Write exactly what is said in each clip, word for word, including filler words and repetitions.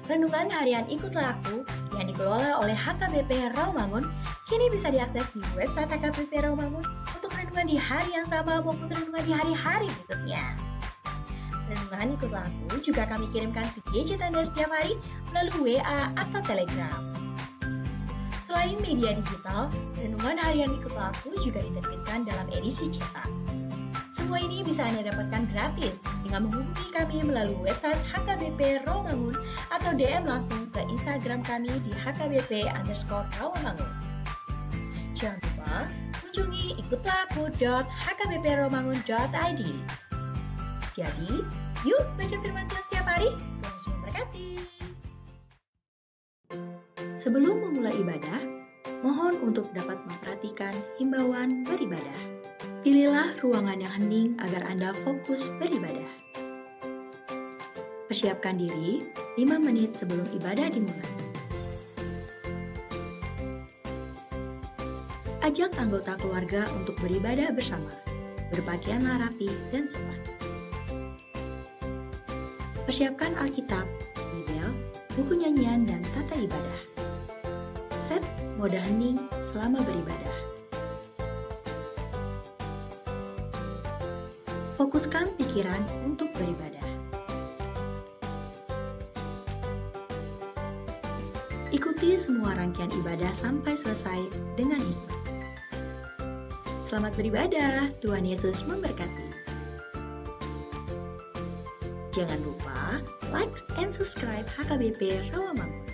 Renungan harian Ikutlah Aku yang dikelola oleh H K B P Rawamangun kini bisa diakses di website H K B P Rawamangun untuk renungan di hari yang sama maupun renungan di hari-hari berikutnya. Renungan Ikutlah Aku juga kami kirimkan ke gadget Anda setiap hari melalui W A atau Telegram. Selain media digital, renungan harian Ikutlah Aku juga diterbitkan dalam edisi cetak. Semua ini bisa Anda dapatkan gratis dengan menghubungi kami melalui website H K B P Rawamangun atau D M langsung ke Instagram kami di H K B P underscore Rawamangun. Jangan lupa kunjungi ikutlah aku dot H K B P rawamangun dot I D. Jadi, yuk baca firman Tuhan setiap hari. Tuhan Yesus memberkati. Sebelum memulai ibadah, mohon untuk dapat memperhatikan himbauan beribadah. Pilihlah ruangan yang hening agar Anda fokus beribadah. Persiapkan diri lima menit sebelum ibadah dimulai. Ajak anggota keluarga untuk beribadah bersama. Berpakaianlah rapi dan sopan. Persiapkan Alkitab, Bibel, buku nyanyian, dan tata ibadah. Set mode hening selama beribadah. Fokuskan pikiran untuk beribadah. Ikuti semua rangkaian ibadah sampai selesai dengan hikmat. Selamat beribadah, Tuhan Yesus memberkati. Jangan lupa like and subscribe H K B P Rawamangun.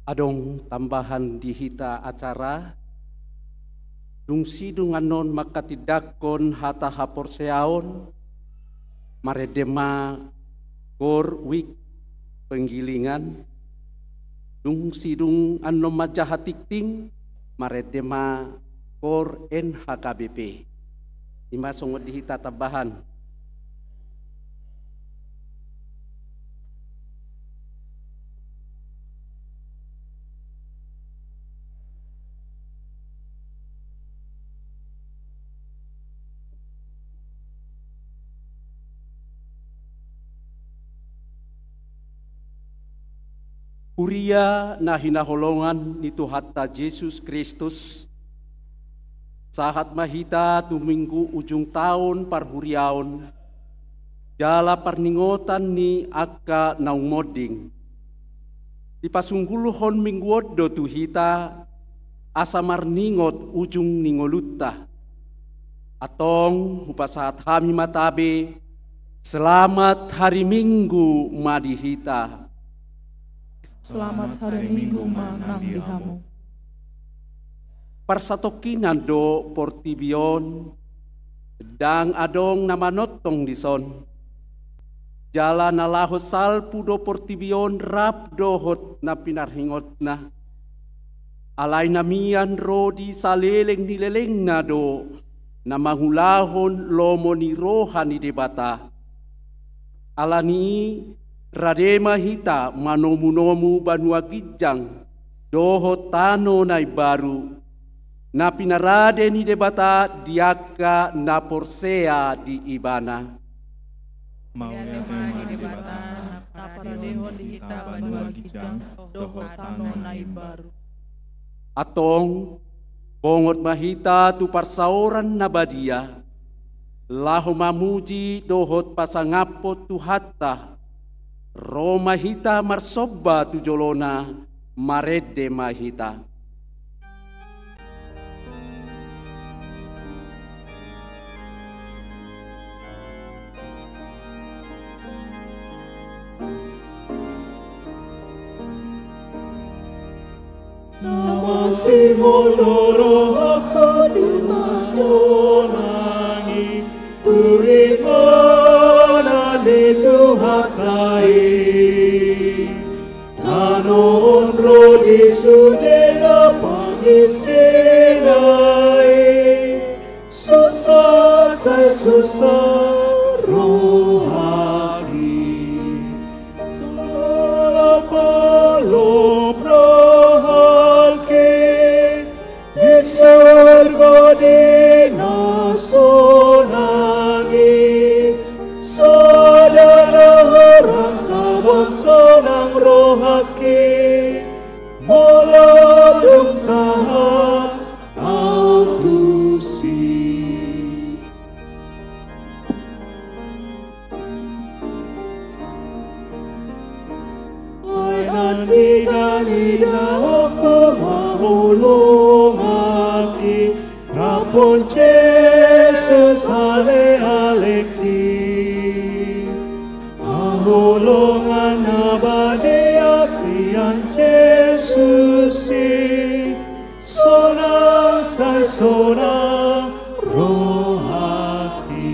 Adong tambahan di hita acara, dung sidung annon manghatindanghon hata haporseaon, marende ma GOR Week Penggilingan, dung sidung annon manjaha tingting, marende ma GOR N H K B P. I ma songon di hita tambahan. Huria na hinaholongan ni Tuhanta Jesus Kristus, sahat ma hita tu Minggu ujung taon parhuriaon, jala parningotan ni angka naung monding. Dipasunggulhon Minggu on do tu hita, asa marningot ujung ni ngolunta. Antong hupasahat hami ma tabe, selamat hari Minggu ma di hita. Selamat hari Minggu ma nang di hamu. Parsatongkinan do portibi on, ndang adong na manongtong dison. Jala na laho salpu do portibi on rap dohot na pinarhingotna. Alai na mian ro di saleleng ni lelengna do na mangulahon lomo ni roha ni Debata. Ala ni i, rade ma hita manomunomu banua ginjang dohot tano na imbaru. na pinarade ni Debata di angka na porsea di Ibana. Mauliate ma di Debata, na paradehon di hita banua ginjang dohot tano na imbaru. Antong, bongot ma hita tu parsaoran na badia, laho mamuji dohot pasangaphon Tuhanta. Ro ma hita marsomba tu jolona, marende ma hita. Na masihol do rohangku tu na sonang i, tu inganan ni Tuhanta i. Tano on ro di sude na pangisina i. Susa sai susa rohangki, salap-alap rohangki, di surgo di na sonang i. Sada na hurang sabam sonang rohangki, molo dung sahat ahu tusi. Ai nandika nidaonku ma holongangki, raphon Jesus ale-aleki. Haholongan na badia sian Jesus i, sonang sai sonang rohangki,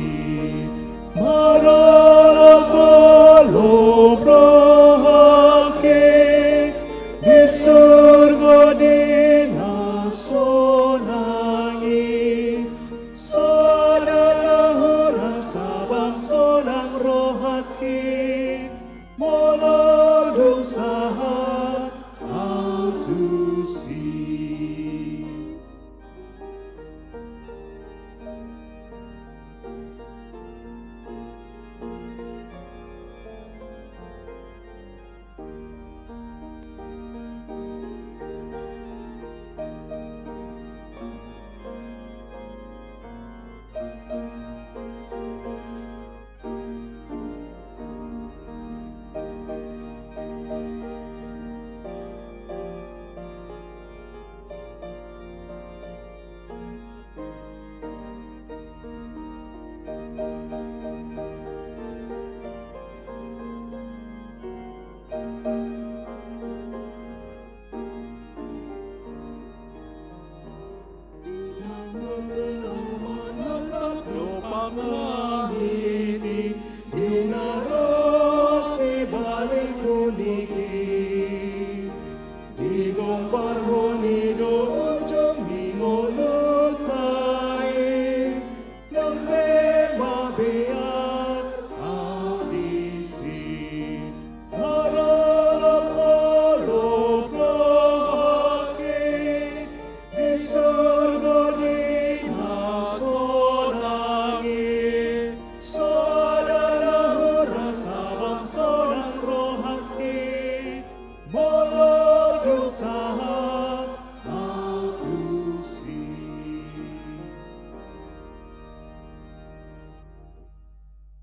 maralap-alap rohangki, di surgo di na sonang i. Sada na hurang sabam sonang rohangki, molo dung sahat ahu tusi. Di na ro sibalik uniki, digombarhon i do ujung ni ngolunta i. Nang pe mabiar ahu disi, maralap-alap rohangki, di surgo di na sonang i. Sada na hurang sabam sonang rohangki, molo dung sahat ahu tusi.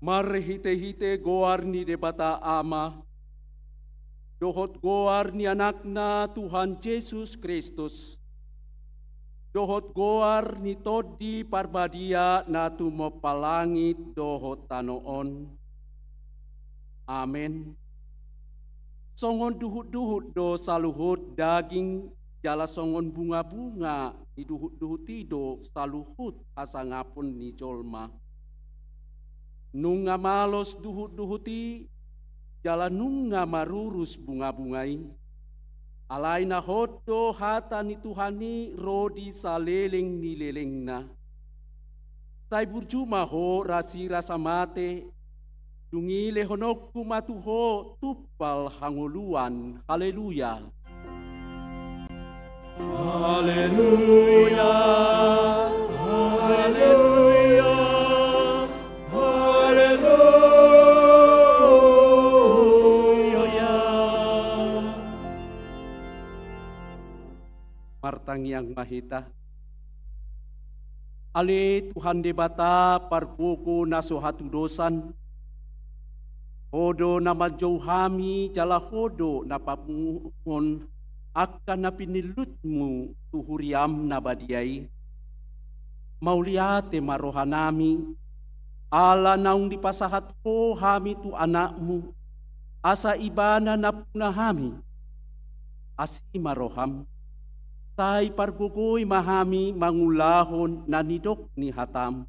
Marhite-hite goar ni Debata Ama, dohot goar ni Anakna Tuhan Jesus Kristus, dohot goar ni Tondi Parbadia na tumompa langit dohot tano on. Amen. Songon duhut-duhut do saluhut daging, jala songon bunga-bunga ni duhut-duhut i do saluhut hasangapon ni jolma. Nunga malos duhut-duhut i, jala nunga marurus bunga-bunga i. Alai na hot do hata ni Tuhan i ro di saleleng ni lelengna. Sai burju ma ho rasirasa mate, dung i lehononku ma tu ho tumpal hangoluan. Haleluya. Haleluya, haleluya, haleluya. Martangiang ma hita. Ale Tuhan Debata, pargogo na so hatudosan, Ho do na manjou hami, jala Ho do na papunguhon angka na pinillitmu tu huriam na badia i. Mauliate ma rohanami, ala naung dipasahat Ho hami tu AnakMu, asa Ibana nampuna hami. Asi ma roham, sai pargogoi ma hami mangulahon na nidok ni hatam,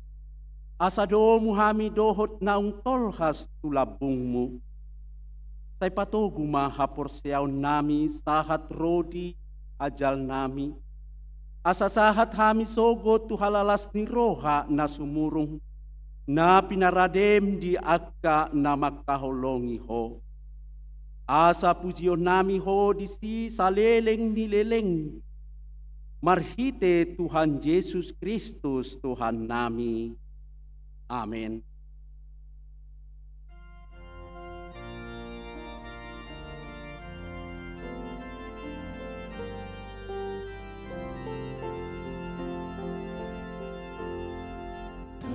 asa domu hami dohot naung tolhas tu lambungmu. Sai patogu ma haporseaonnami sahat ro di ajalnami, asa sahat hami sogot tu halalas ni roha na sumurung, na pinaradem di angka na mangkaholongi Ho. Asa pujionnami Ho disi saleleng ni leleng, marhite Tuhan Jesus Kristus Tuhannami. Amen.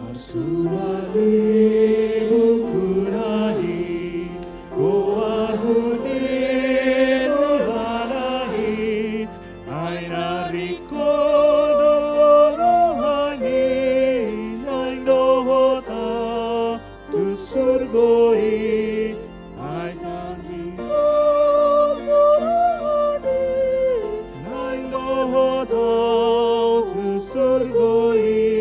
Tarsurat di buku na i, goarhu di bulan na i, ai na ringkot do rohani, naeng dohot ahu tu surgo i, ai na ringkot do rohani, naeng dohot ahu tu surgo i.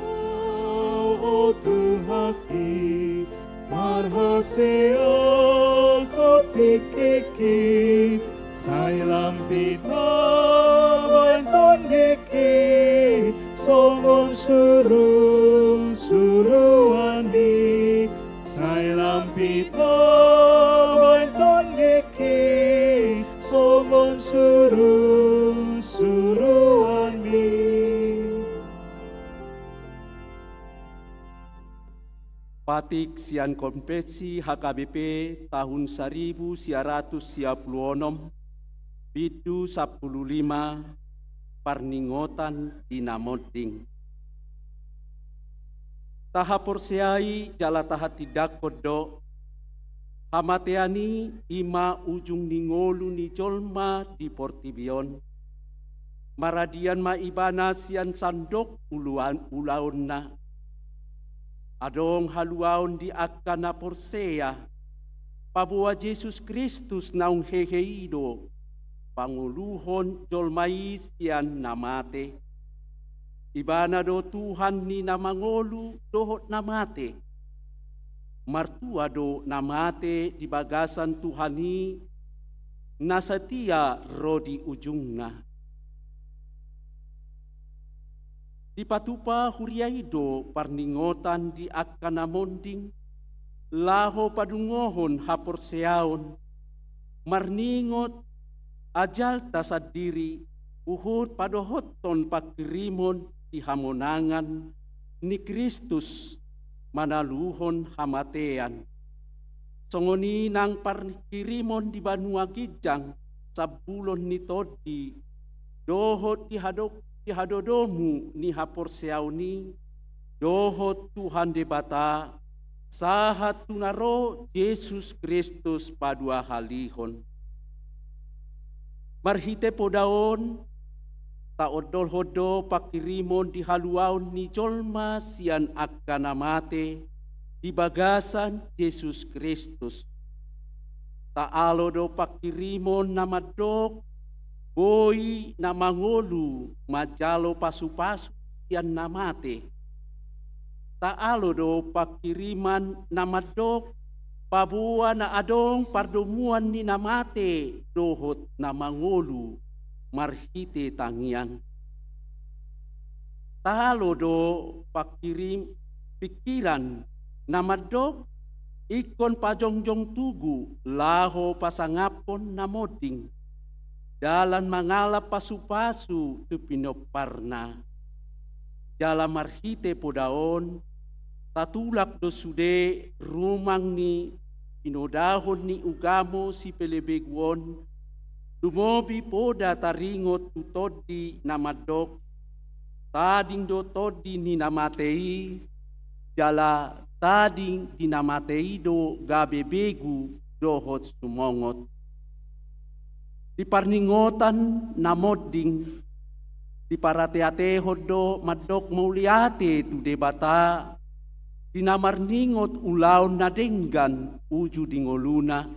Ahu, o Tuhanki, marhaseang Ho tingkingki, sai lam hita baen tondingki songon surusuruanmi, sai lam hita baen tondingki songon surusuruanmi. Patik sian Konfessi H K B P tahun saribu sia ratus sia pulu onom, bindu sampulu lima, parningotan di na monding. Tahaporseai jala tahatindangkon do, hamatean i, i ma ujung ni ngolu ni jolma di portibi on. Maradian ma ibana sian sandok uluan, ulaonna. Adong haluaon di angka na porsea, paboa Jesus Kristus naung hehe i do pangoluhon jolma i sian na mate. Ibana do Tuhan ni na mangolu dohot na mate. Martua do na mate di bagasan Tuhan i, na satia ro di ujungna. Dipatupa huria i do parningotan di angka na monding, laho padungohon haporseaon, marningot ajalta sandiri, huhut padohothon pangkirimon di hamonangan ni Kristus manaluhon hamatean. Songon i nang pangkirimon di banua ginjang, sambulon ni tondi, dohot di hado-, di hadodomu ni haporseaon i, dohot Tuhan Debata, sahat tu na ro Jesus Kristus paduahalihon. Marhite poda on, taondolhon do pangkirimon di haluaon ni jolma sian angka na mate di bagasan Jesus Kristus. Taalo do pangkirimon na mandok, boi na mangolu manjalo pasupasu sian na mate. Taalo do pangkirimon na mandok, paboa na adong pardomuan ni na mate dohot na mangolu marhite tangiang. Taalo do pangkirim-, pingkiran na mandok, ingkon pajongjong tugu laho pasangaphon na monding, dalan mangalap pasupasu tu pinomparna. Jala marhite poda on, tatulak do sude rumang ni pinodahon ni ugamo sipelebegu on, lumobi poda taringot tu tondi na mandok: Tading do tondi ni na mate i, jala tading di na mate i do gabe begu dohot sumongot. Di parningotan na monding, diparateatehon do mandok mauliate tu Debata, di na marningot ulaon na denggan uju di ngoluna.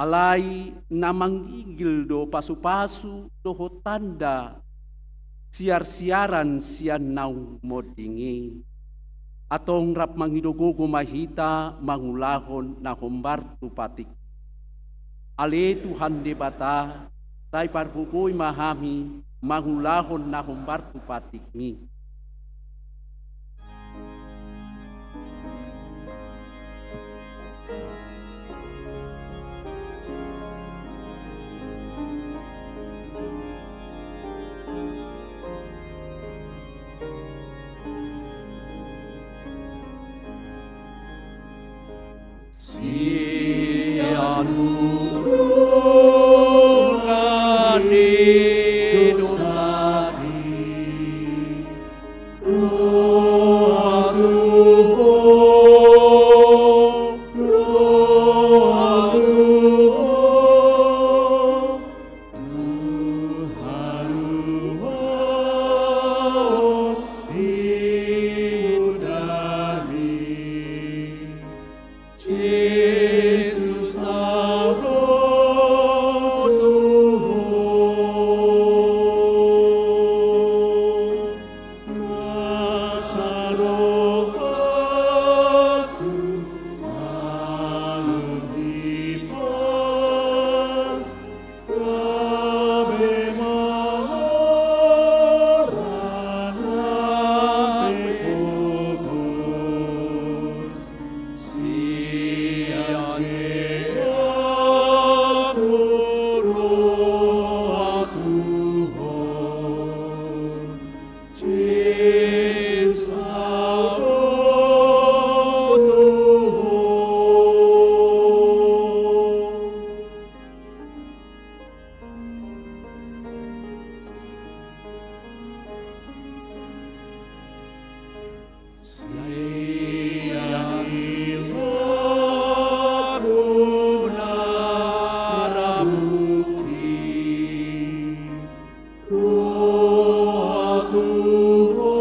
Alai na manginggil do pasupasu dohot tanda siarsiaran sian naung monding i. Antong rap mangido gogo ma hita mangulahon na hombar tu patik. Ale Tuhan Debata, sai pargogoi ma hami mangulahon na hombar tu patikmi. Sian hurungan ni dosami, roha tu Ho, roha tu Ho. Tu haluaon ni mudami, Jesus, saroha tu Ho. Na saroha tu malum ni pas, gabe ma holan na pogos. Sian je aku roha tu Ho. Jesus, saroha tu Ho. Sian i lagu na rabungki. Roha tu Ho,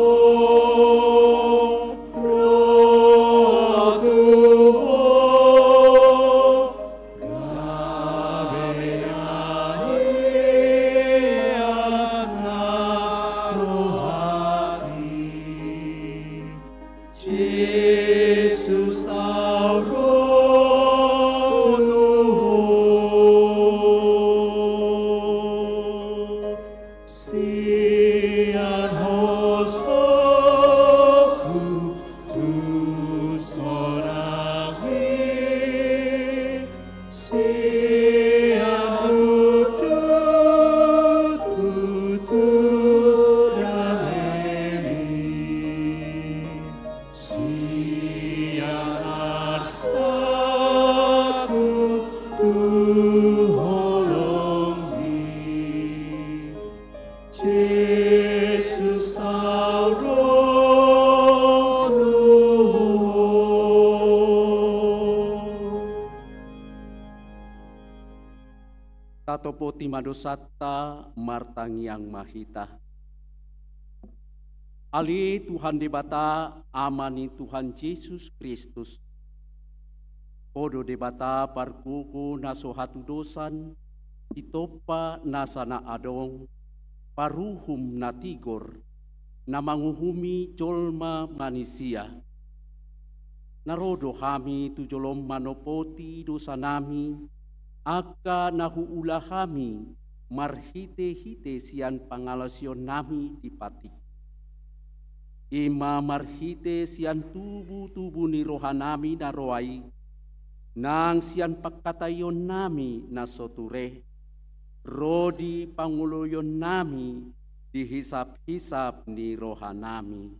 roha tu Ho, gabe na ias na rohaki. Jesus, saroha tu Ho. Sian hosokku tu sonangmi, sian rundutku tu damemi, sian arsakku tu holongmi. Jesus, saroha tu Ho. Tatopoti ma dosanta, martangiang ma hita. Ale Tuhan Debata, Ama ni Tuhan Jesus Kristus, Ho do Debata pargogo na so hatudosan, sitompa nasa na adong, paruhum na tigor, na manguhumi jolma manisia. Na ro do hami tu jolom manopoti dosanami, angka na huula hami marhitehite sian pangalaosionnami di patik. I ma marhite sian tubu-tubu ni rohanami na roa i, nang sian pangkataionnami na so ture, ro di pangoloionnami di hisap-hisap ni rohanami.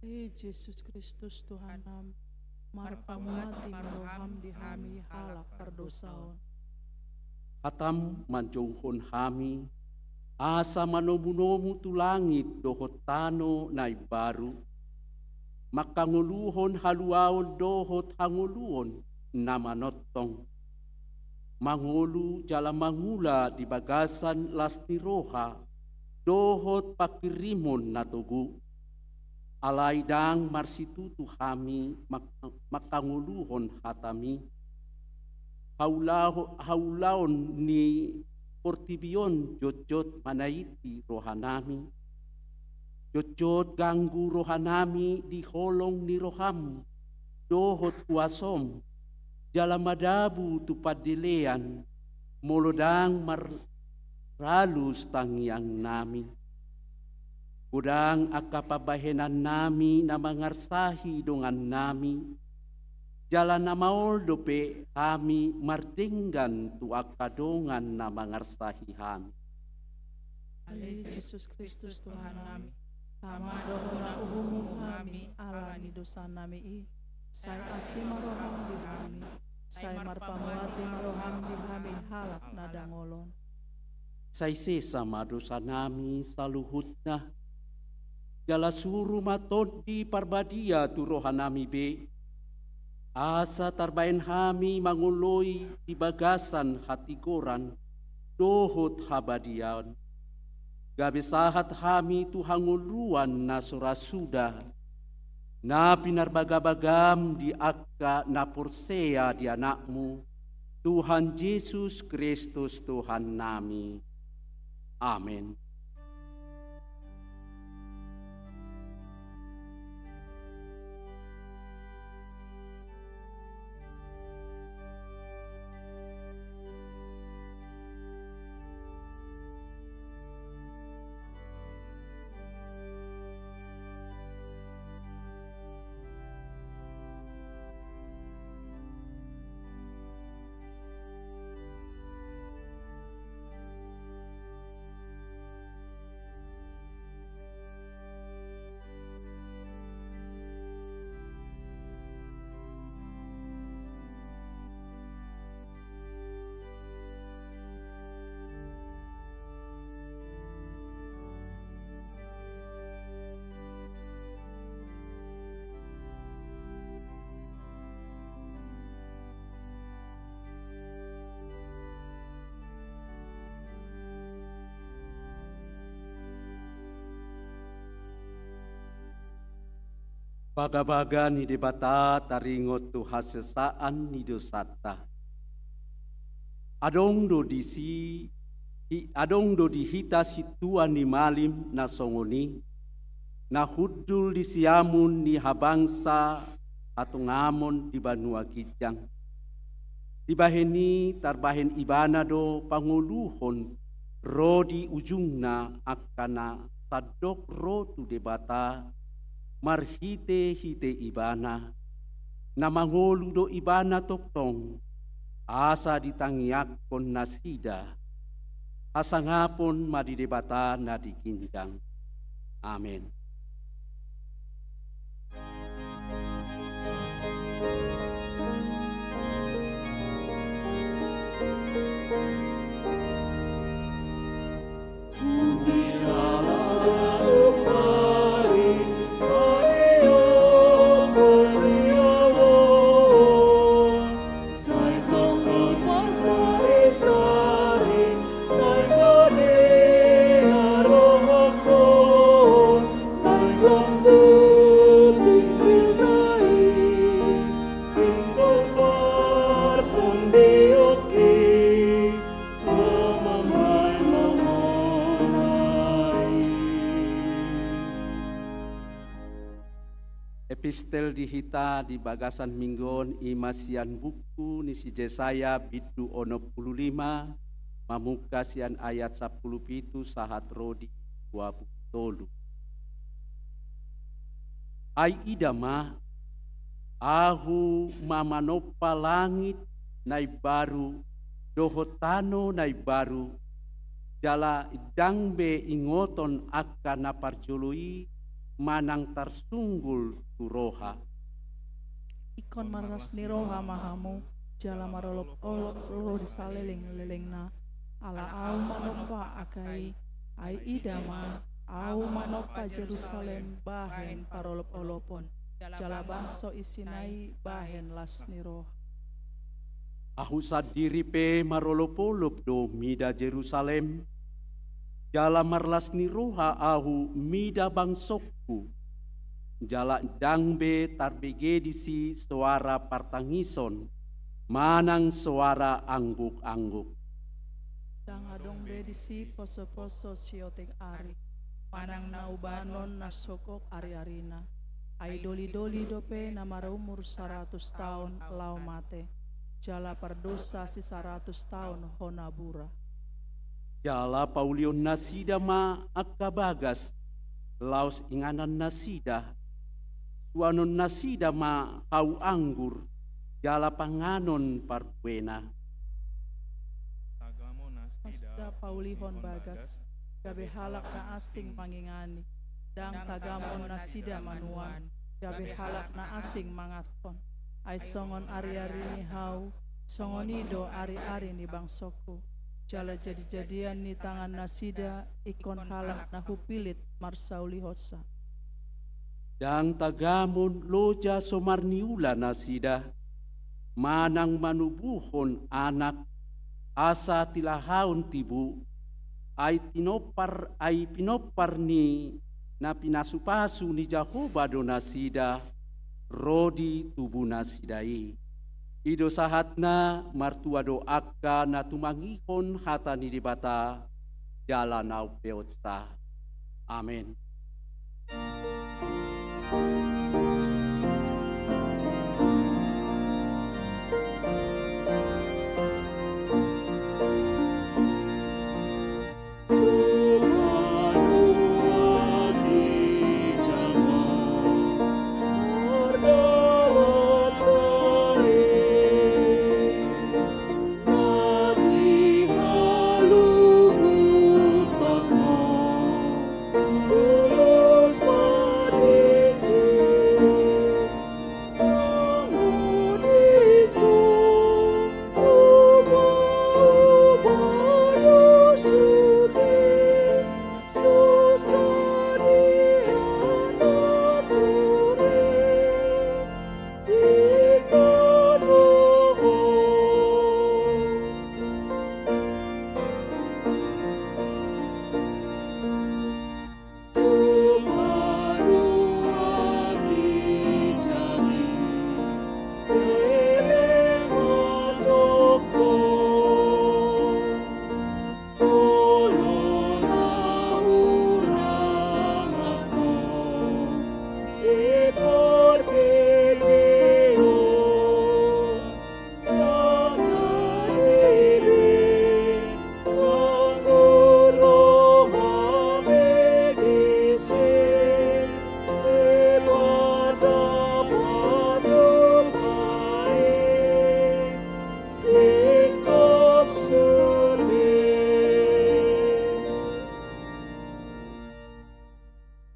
Ale Jesus Kristus Tuhannami, marpamuati ma roham di hami halak pardosa on. Hatam manjouhon hami, asa manomu-nomu tu langit dohot tano na imbaru, manghangoluhon haluaon dohot hangoluon na manongtong, mangolu jala mangula di bagasan las ni roha dohot panghirimon na togu. Alai ndang marsitutu hami mang-, manghangoluhon hatami. Haulaho-, haulaon ni portibi on jotjot manaiti rohanami. Jotjot ganggu rohanami di holong ni roham dohot kuasom, jala madabu tu pandelean, molo ndang mar-, ralus tangiangnami. Godang angka pambahenannami na mangarsahi dongannami, jala na maol dope hami mardenggan tu angka dongan na mangarsahi hami. Ale Jesus Kristus Tuhannami, tama do hona uhummu hami ala ni dosanami i, sai asi ma roham di hami, sai marpamuati ma roham di hami halak na dangol on. Sai sesa ma dosanami saluhutna, jala suru ma Tondi Parbadia tu rohanami be, asa tarbahen hami mangoloi di bagasan hatigoran dohot habadiaon, gabe sahat hami tu hangoluan na so ra suda, na pinarbagabagam di angka na porsea di Anakmu, Tuhan Jesus Kristus Tuhannami. Amen. Bagabaga ni Debata taringot tu hasesaan ni dosanta. Adong do disi, i-, adong do di hita sintua ni malim na songon i, na hundul di siamun ni habangsa hatongamon di banua ginjang. Dibahen i tarbahen ibana do pangoluhon ro di ujungna angka na sandok ro tu Debata marhitehite ibana, na mangolu do ibana tongtong, asa ditangiangkon nasida. Hasangapon ma di Debata na di ginjang. Amen. Epistel di hita di bagasan minggu on i ma sian buku ni si Jesaya bindu onom pulu lima, mamungka sian ayat sampulu pitu sahat ro di dua pulu tolu. Ai ida ma, ahu ma manompa langit na imbaru dohot tano na imbaru, jala ndang be ingoton angka na parjolo i manang tarsunggul tu roha. Ingkon marlas ni roha ma hamu, jala marolopolop ro di salelenglelengna. Ala ahu manompa angka i, ai ida ma, ahu manompa Jerusalem bahen parolopolopon, jala bangso isina i bahen las ni roha. Ahu sandiri pe marolopolop do mida Jerusalem, jala marlas ni roha ahu mida bangsongku, jala ndang be tarbege disi soara partangison manang soara angguk-angguk. Ndang adong be disi posoposo siotik ari, manang na ubanon na sogok ariarina. Ai dolidoli dope na marumur saratus taon laho mate, jala pardosa sisaratus taon hona bura. Jala paulihon nasida ma angka bagas, laos inganan nasida, suanon nasida ma hau anggur, jala panganon parbuena. Tagamon nasida paulihon bagas, gabe halak na asing mangingani. Ndang tagamon nasida manuan, gabe halak na asing mangankon. Ai songon ariari ni hau, songon i do ariari ni bangsongku. Jala jadijadian ni tangan nasida ingkon halak na hupilit marsaulihonsa. Ndang tagamon loja so marniula nasida, manang manubuhon anak, asa tilahaon tibu, ai tinompar, ai pinompar ni na pinasupasu ni Jahowa do nasida, ro di tubu nasida i. I do sahatna, martua do angka na tumangihon hata ni Debata, jala na umpeopsa. Amen.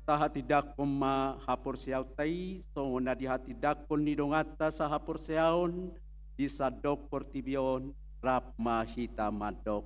Tahatindangkon ma haporseaonta i, songon na dihatindangkon ni donganta sahaporseaon di sandok portibi on, rap ma hita mandok.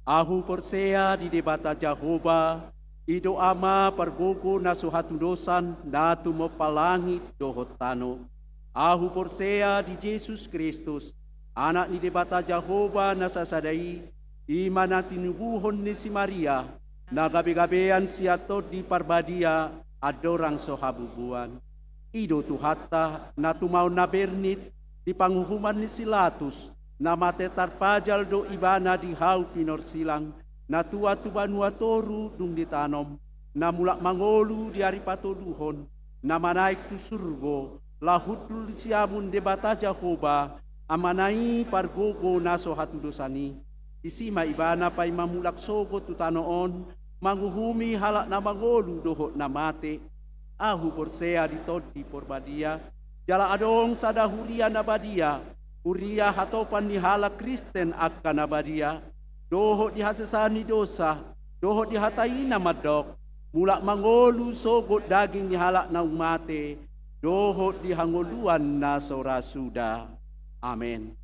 Ahu porsea di Debata Jahowa, i do Ama pargogo na so hatudosan, na tumompa langit dohot tano. Ahu porsea di Jesus Kristus, Anak ni Debata Jahowa na sasada i, i ma na tinubuhon ni si Maria, na gabegabean sian Tondi Parbadia, andorang so habubuan. I do Tuhanta, na tumaon na bernit di panguhuman ni si Latus, na mate tarpajal do ibana di hau pinorsilang, na tuat tu banua toru dung ditanom, na mulak mangolu di ari patoluhon, na manaek tu surgo, laho hundul di siamun Debata Jahowa, Amana i pargogo na so hatudosan i. Disi ma ibana paima mulak sogot tu tano on, manguhumi halak na mangolu dohot na mate. Ahu porsea di Tondi Porbadia, jala adong sada huria na badia, huria hatopan ni halak Kristen angka na badia, dohot di hasesaan ni dosa, dohot di hata i na mandok, mulak mangolu sogot daging ni halak naung mate, dohot di hangoluan na so ra suda. Amen.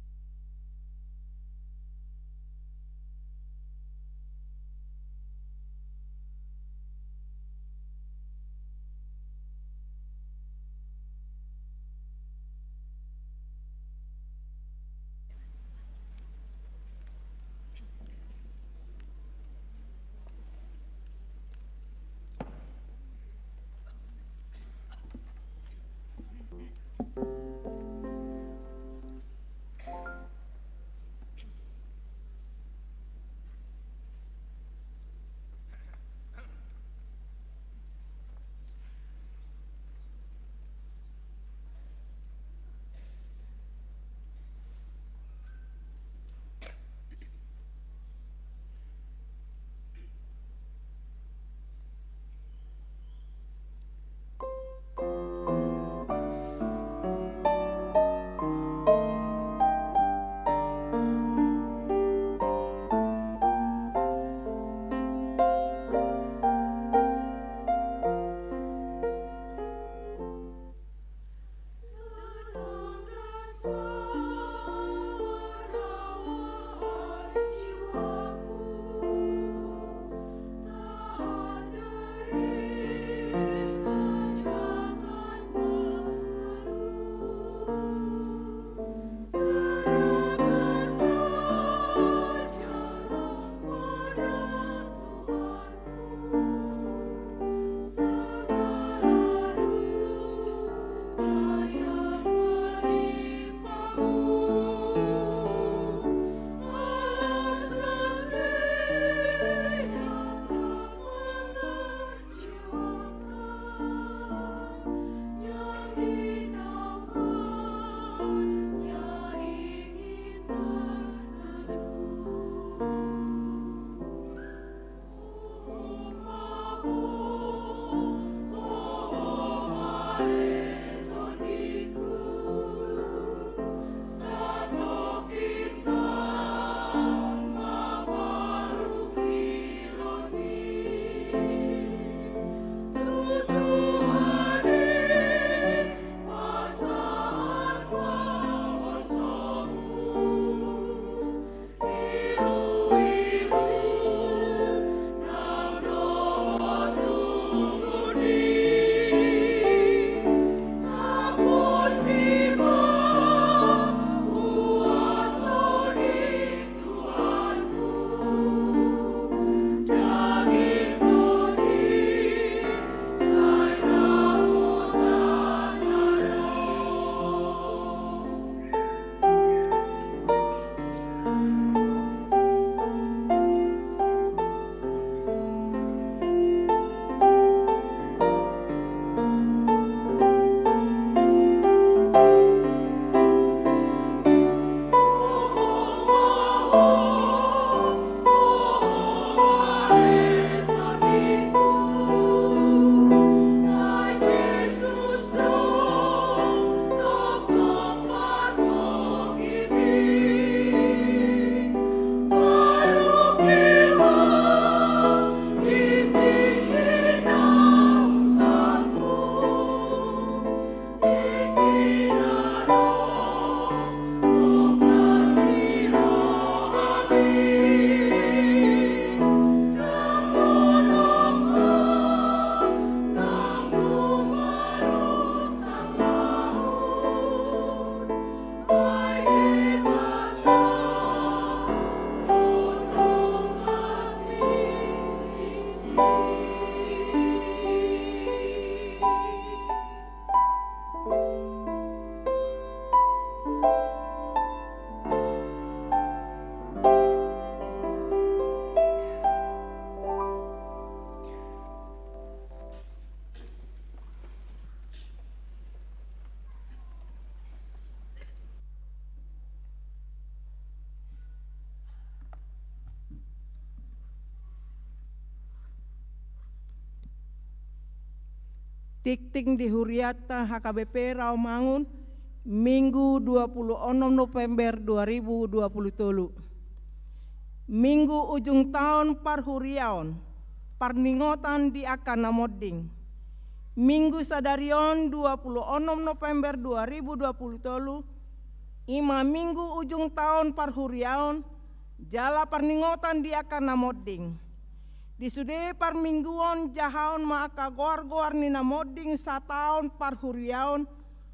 Tingting di huriata H K B P Rawamangun, Minggu dua puluh onom November dua ribu dua puluh tolu. Minggu ujung taon parhuriaon, parningotan di angka na monding. Minggu sadari on dua puluh onom November dua ribu dua puluh tolu, i ma minggu ujung taon parhuriaon, jala parningotan di angka na monding. Di sude parmingguon jahaon ma angka goar-goar ni na monding sataon parhuriaon,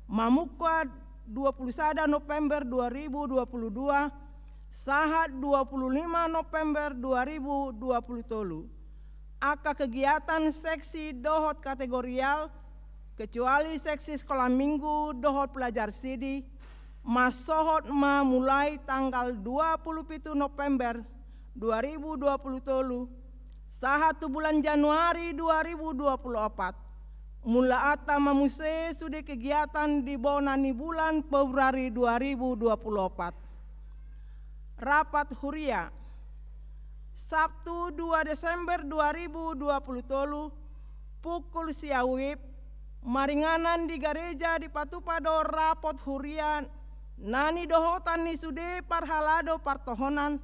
mamungka dua puluh sada November dua ribu dua puluh dua, sahat dua puluh lima November dua ribu dua puluh tolu. Angka kegiatan seksi dohot kategorial, kecuali seksi sekolah minggu dohot pelajar sidi, mansohot ma mulai tanggal dua puluh pitu November dua ribu dua puluh tolu, sahat tu bulan Januari dua ribu dua puluh opat. Mulaanta ma muse sude kegiatan di bona ni bulan Februari dua ribu dua puluh opat. Rapat huria. Sabtu dua Desember dua ribu dua puluh tolu, pukul sia WIB, maringanan di gareja dipatupa do rapot huria na nidohotan ni sude parhalado partohonan,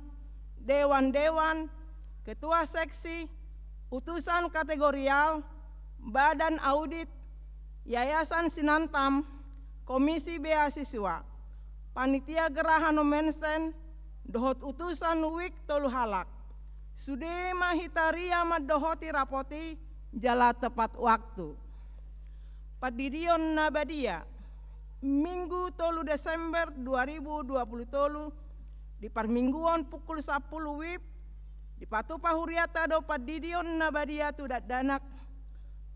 dewan-dewan, ketua seksi, utusan kategorial, badan audit, Yayasan Sinantam, Komisi Beasiswa, Panitia Geraha Nommensen, dohot utusan WIB tolu halak. Sude ma hita ria mandohoti rapot i jala tepat waktu. Pandidion na badia. Minggu tolu Desember dua ribu dua puluh tolu, di parmingguon pukul sampulu WIB, dipatupa huriata do pandidion na badia tu dakdanak.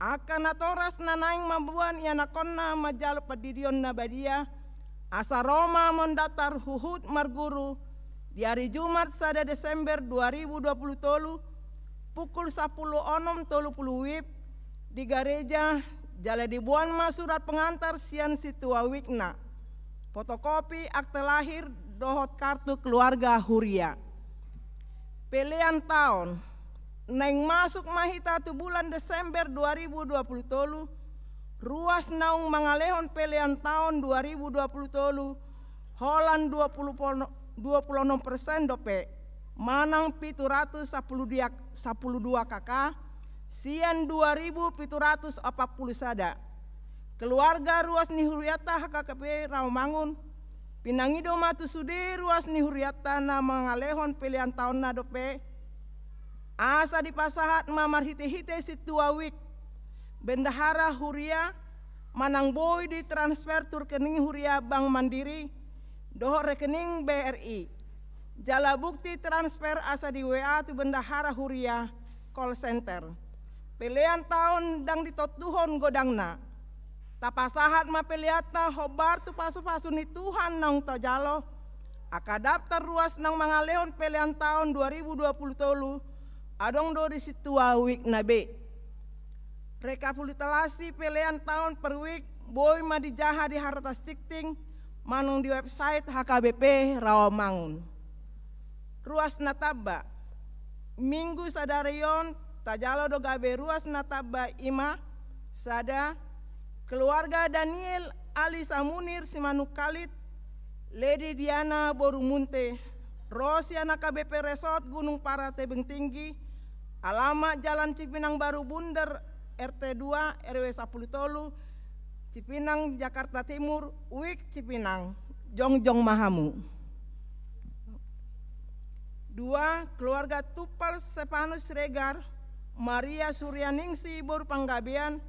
Angka natoras na naeng mamboan ianakhonna manjalo pandidion na badia, asa ro ma mandaftar huhut marguru, di ari Jumat sada Desember dua ribu dua puluh tolu, pukul sampulu onom tolu pulu WIB, di gareja, jala diboan ma surat pengantar sian sintua WIB-na, fotokopi akte lahir dohot kartu keluarga huria. Pelean taon. Naeng masuk ma hita tu bulan Desember dua ribu dua puluh tolu, ruas naung mangalehon pelean taon dua ribu dua puluh tolu, holan dua puluh, dua puluh onom persen dope, manang pitu ratus sampulu dua, sampulu dua K K, sian dua ribu pitu ratus opat pulu sada. Keluarga ruas ni huriata H K B P Rawamangun, pinangido ma tu sude ruas ni huriata na mangalehon pelean taonna dope, asa dipasahat ma marhite-hite sintua WIB, bendahara huria, manang boi ditransfer tu rekening huria Bank Mandiri, dohot rekening B R I. Jala bukti transfer asa di W A tu bendahara huria call center. Pelean taon ndang ditontuhon godangna. Tapasahat ma peleanta hombar tu pasu-pasu ni Tuhan naung tajalo. Angka daftar ruas naung mangalehon pelean taon dua ribu dua puluh tolu, adong do di sintua WIB-na be. Rekapitulasi pelean taon per WIB boi ma dijaha di hartas tingting, manang di website H K B P Rawamangun. Ruas na tamba. Minggu sadari on, tajalo do gabe ruas na tamba, i ma, sada, keluarga Daniel Alisa Munir Simanungkalit, Lady Diana boru Munte, ro sian H K B P Resort Gunung Para Tebing Tinggi, alamat Jalan Cipinang Baru Bunder, R T dua, R W sampulu tolu, Cipinang, Jakarta Timur, WIB Cipinang, jongjong ma hamu. Dua, keluarga Tumpal Stefanus Siregar, Maria Suryaningsih boru Panggabean,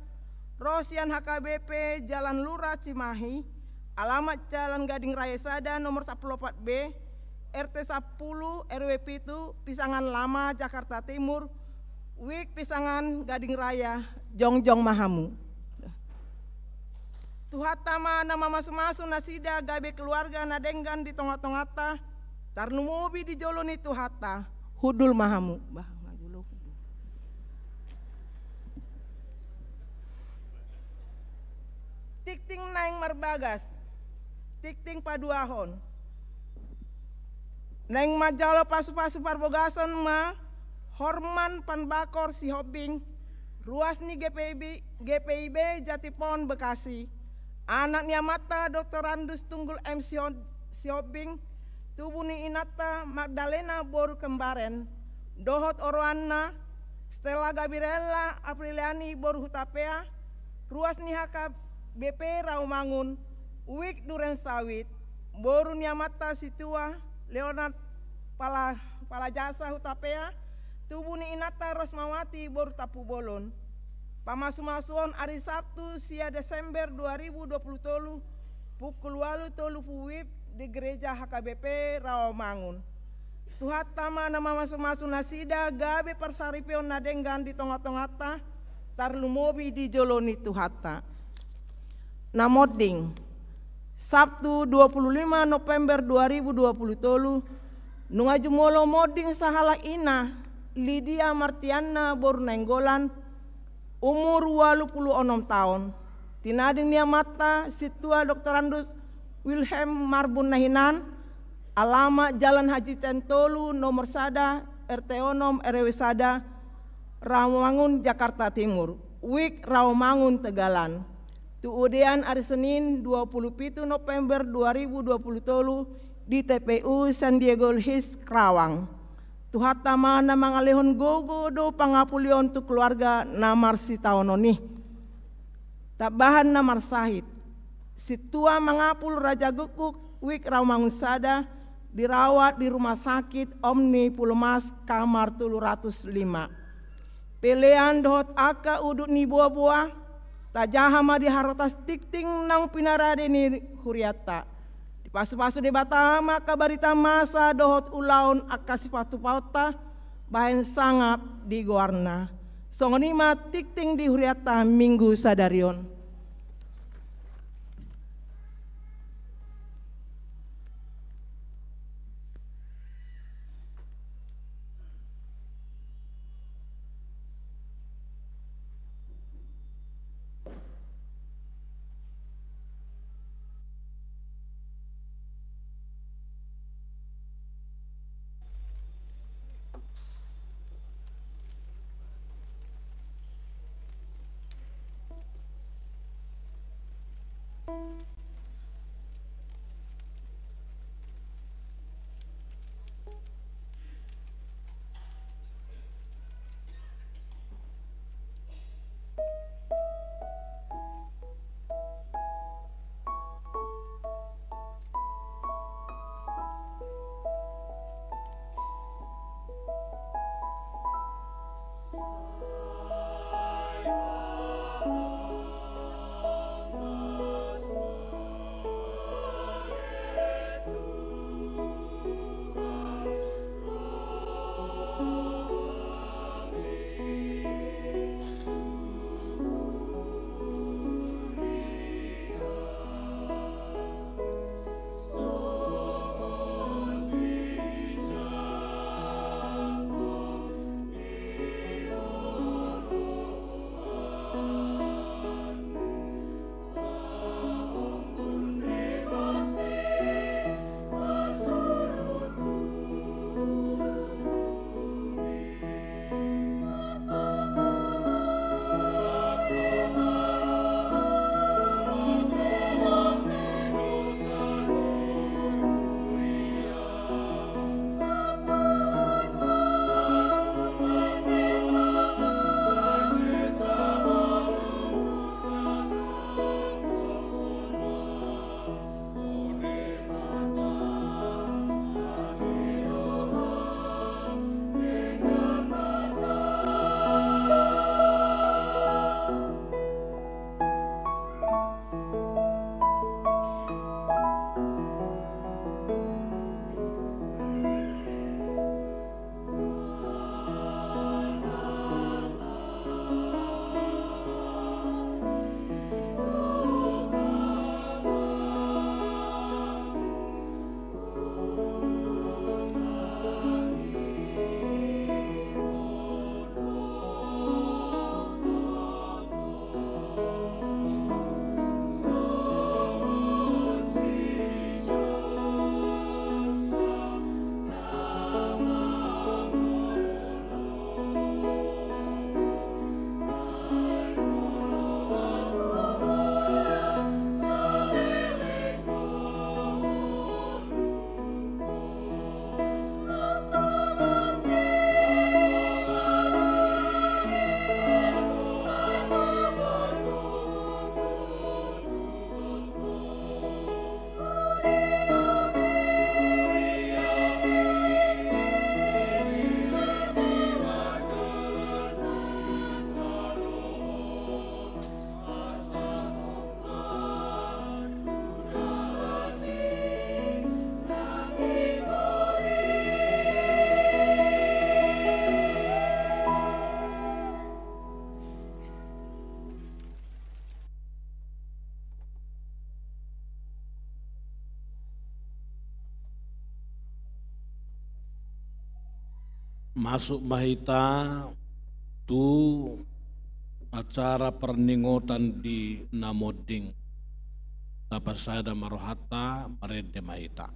ro sian H K B P Jalan Lurah Cimahi, alamat Jalan Gading Raya sada nomor sampulu opat B, R T sampulu, R W pitu, Pisangan Lama, Jakarta Timur, WIB Pisangan, Gading Raya, jongjong ma hamu. Tuhanta ma na mamasu-masu nasida gabe keluarga na denggan di tonga-tonganta, tarlumobi di jolo ni Tuhanta, hundul ma hamu. Bah, nga jolo hundul. Tingting naeng marbagas, tingting paduahon. Naeng manjalo pasu-pasu parbagason ma Horman Panbakor Sihombing, Ruas ni G P I B, G P I B Jatipon Bekasi, anak ni amanta Doktorandus Tunggul M Sihon-, Sihombing, tubu ni inanta Magdalena boru Kembaren, dohot oroanna Stella Gabriella Apriliani boru Hutapea, ruas ni H K B P Rawamangun, Wik Duren Sawit, boru ni amanta Situa Leonard Pala-, Palajasa Hutapea, tubu ni inanta Rosmawati boru Tampubolon. Pamasumasuon ari Sabtu sia Desember dua ribu dua puluh tolu, pukul ualu tolu pulu WIB di Gereja H K B P Rawamangun. Tuhanta ma na mamasumasu nasida gabe parsaripeon na denggan di tongatonganta, tarlumobi di jolo ni Tuhanta. Na monding, Sabtu dua puluh lima November dua ribu dua puluh tolu, nunga jumolo monding sahalak ina, Lidia Martiana boru Nainggolan, umur ualu pulu onom taon. Tinading ni amanta Situa Doktorandus Wilhelm Marbun na hinan, alamat Jalan Haji Ten tolu nomor sada, R T onom, R W sada, Rawamangun, Jakarta Timur, Wik Rawamangun, Tegalan. Tu udean ari Senin dua puluh pitu November dua ribu dua puluh tolu di T P U San Diego Hills, Karawang. Tuhanta ma na mangalehon gogo dohot pangapulion tu keluarga na marsitaonon i. Tambahan na marsahit, Situa Mangapul Raja Gukguk, Wik Rawamangun sada, dirawat di rumah sakit Omni Pulumas, kamar tolu ratus lima. Pelean dohot angka udut ni boaboa, tajaha ma di harotas tingting naung pinarade ni hurianta. Dipasupasu Debata ma angka barita masa dohot ulaon angka sipatupaonta, bahen sangap di goarna. Songon i ma tingting di hurianta Minggu sadari on. Masuk ma hita tu acara parningotan di na monding. Tapasada ma rohanta, marende ma hita.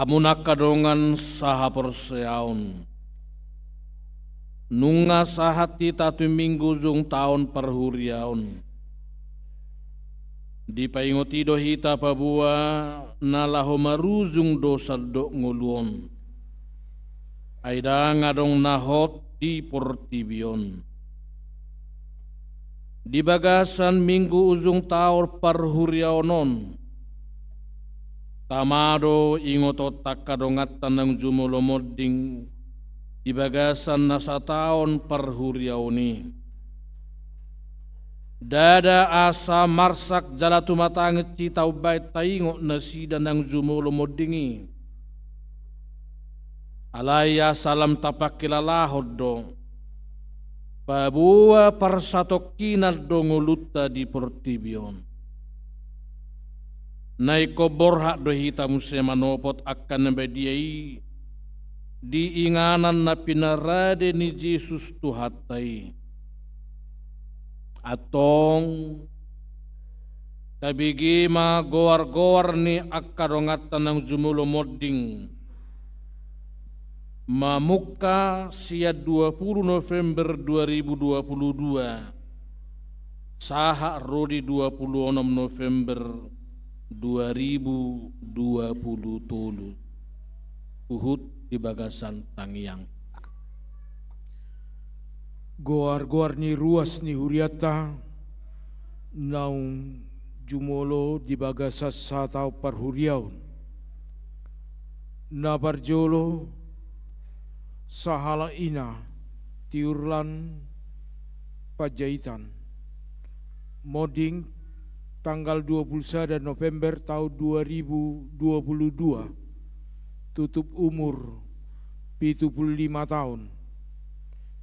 Hamu na angka dongan sahaporseaon, nunga sahat hita tu minggu ujung taon parhuriaon. Dipaingot i do hita paboa na laho marujung do sandok ngolu on. Ai ndang adong na hot di portibi on. Di bagasan minggu ujung taon parhuriaon on, tama do ingotonta angka donganta naung jumolo monding di bagasan na sataon parhuriaon i. Ndada asa marsak jala tumatangis hita umbahen taingot nasida naung jumolo monding i. Alai asa lam tapangkilalahon do paboa parsatongkinan do ngolunta di portibi on. Na ingkon borhat do hita muse manopot angka na badia i di inganan na pinarade ni Jesus Tuhanta i. Antong, tabege ma goar-goar ni angka donganta naung jumolo monding mamungka sian dua puluh November dua ribu dua puluh dua sahat ro di dua puluh onom November dua ribu dua puluh tolu. Huhut di bagasan tangiang. Goar-goar ni ruas ni hurianta naung jumolo di bagasan sataon parhuriaon. Na parjolo, sahalak ina Tiurlan Panjaitan, monding tanggal dua puluh sada November taon dua ribu dua puluh dua, tutup umur pitu puluh lima taon.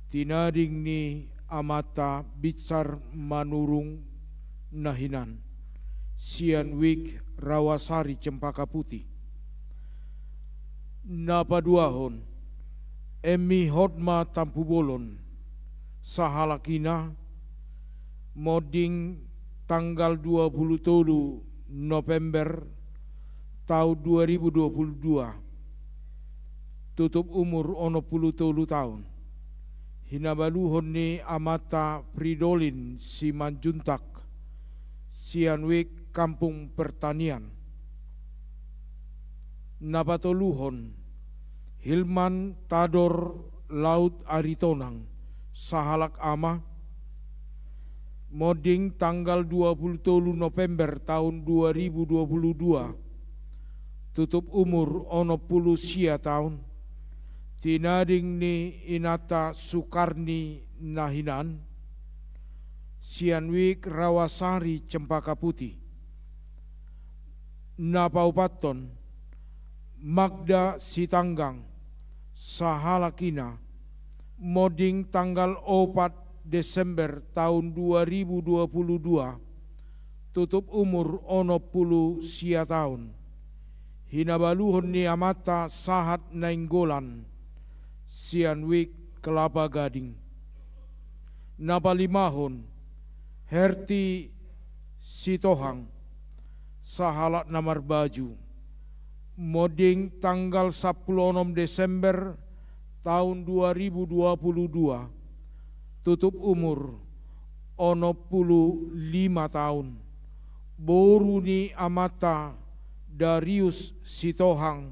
Tinading ni amanta Binsar Manurung na hinan, sian Wijk Rawasari Cempaka Putih. Na paduahon, Emmi Hotma Tampubolon, sahalak ina, monding tanggal dua puluh tolu November taon dua ribu dua puluh dua, tutup umur onom puluh tolu taon. Hinabaluhon ni amanta Fridolin Simanjuntak, sian Wijk Kampung Pertanian. Na patoluhon, Hilman Tador Laut Aritonang, sahalak ama, monding tanggal dua pulu tolu November taon dua ribu dua pulu dua, tutup umur onom pulu sia taon, tinading ni inanta Sukarni na hinan, sian Wik Rawasari Cempaka Putih. Na paopathon, Magda Sitanggang, sahalak ina, monding tanggal opat Desember taon dua ribu dua pulu dua, tutup umur onom pulu sia taon. Hinabaluhon ni amanta Sahat Nainggolan, sian Wik Kelapa Gading. Na palimahon, Herti Sitohang, sahalak na marbaju, monding tanggal sampulu onom Desember taon dua ribu dua pulu dua, tutup umur onom pulu lima taon, boru ni amanta Darius Sitohang,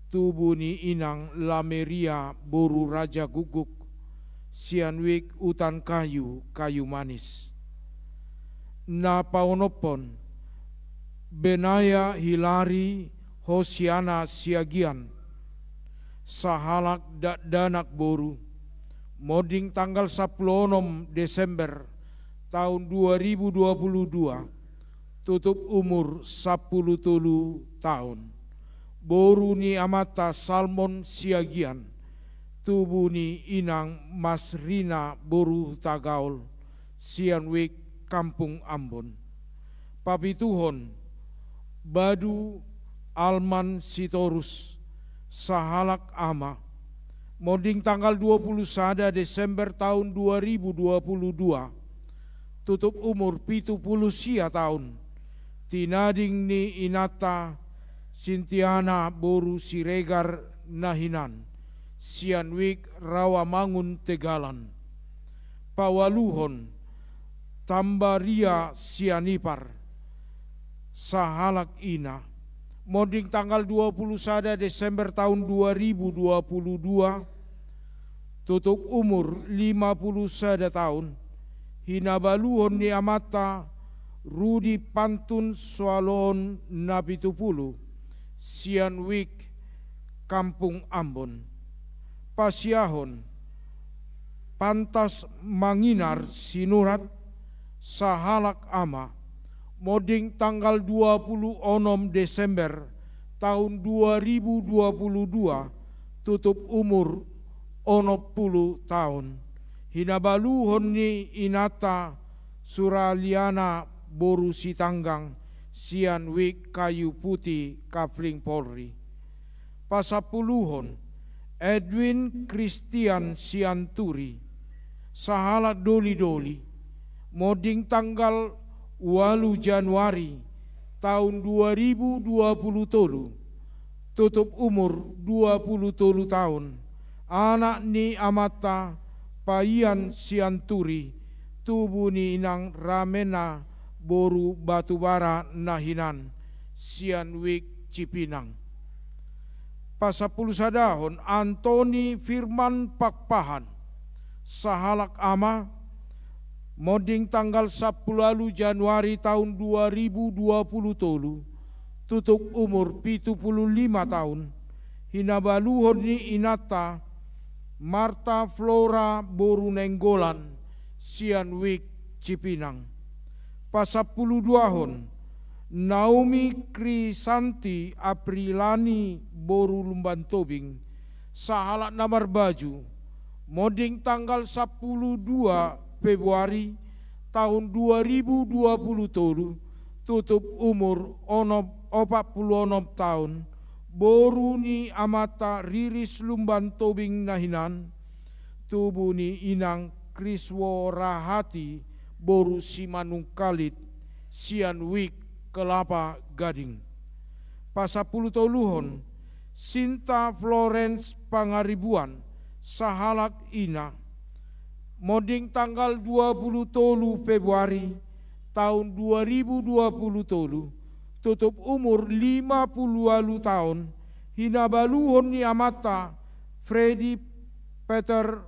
tubu ni inang Lameria boru Raja Guguk, sian Wik Utan Kayu, Kayu Manis. Na paonomhon, Benaya Hilari Hosiana Siagian, sahalak dakdanak boru, monding tanggal sampulu onom Desember taon dua ribu dua pulu dua, tutup umur sampulu tolu taon. Boru ni amanta Salmon Siagian, tubu ni inang Masrina boru Hutagaol, sian Wik Kampung Ambon. Papituhon, Badu Alman Sitorus, sahalak ama, monding tanggal dua pulu sada Desember taon dua ribu dua pulu dua, tutup umur pitu pulu sia taon, tinading ni inanta Sintiana boru Siregar na hinan, sian Wik Rawamangun Tegalan. Paualuhon, Tambaria Sianipar, sahalak ina, monding tanggal dua pulu sada Desember taon dua ribu dua pulu dua, tutup umur lima pulu sada taon, hinabaluhon ni amanta Rudi Pantun Soaloon na pitu pulu, sian Wik Kampung Ambon. Pasiahon, Pantas Manginar Sinurat, sahalak ama, monding tanggal dua pulu onom Desember taon dua ribu dua pulu dua, tutup umur onom pulu taon. Hinabaluhon ni inanta Suraliana boru Sitanggang, sian Wik Kayu Putih, Kafling Polri. Pasampuluhon, Edwin Christian Sianturi, sahalak doli-doli, monding tanggal ualu Januari taon dua ribu dua pulu tolu, tutup umur dua pulu tolu taon, anak ni amanta Paian Sianturi, tubu ni inang Ramena boru Batubara na hinan, sian Wik Cipinang. Pasampulu sadahon, Antoni Firman Pakpahan, sahalak ama, monding tanggal sampulu ualu Januari taon dua ribu dua pulu tolu, tutup umur pitu pulu lima taon, hinabaluhon ni inanta Marta Flora boru Nainggolan, sian Wik Cipinang. Pasampulu duahon, Naomi Krisanti Aprilani boru Lumban Tobing, sahalak na marbaju, monding tanggal sampulu dua Februari taon dua ribu dua pulu tolu, tutup umur onom, opat pulu onom taon, boru ni amanta Riris Lumban Tobing na hinan, tubu ni inang Kriswo Rahati boru Simanungkalit, sian Wik Kelapa Gading. Pasampulu toluhon, Sinta Florence Pangaribuan, sahalak ina, monding tanggal dua pulu tolu Februari taon dua ribu dua pulu tolu, tutup umur lima pulu ualu taon, hinabaluhon ni amanta Fredi Peter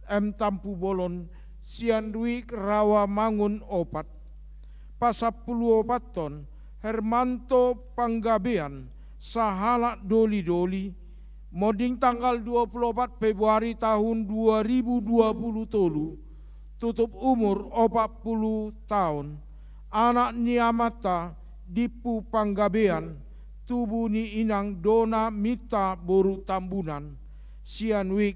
M Tampubolon, sian Wijk Rawamangun opat. Pasampulu opathon, Hermanto Panggabean, sahalak Doli-doli, monding tanggal dua pulu opat Februari tahun dua ribu dua pulu tolu, tutup umur opat pulu taon, anak ni amanta Dimpu Panggabean, tubu ni inang Dona Minta boru Tambunan, sian Wijk,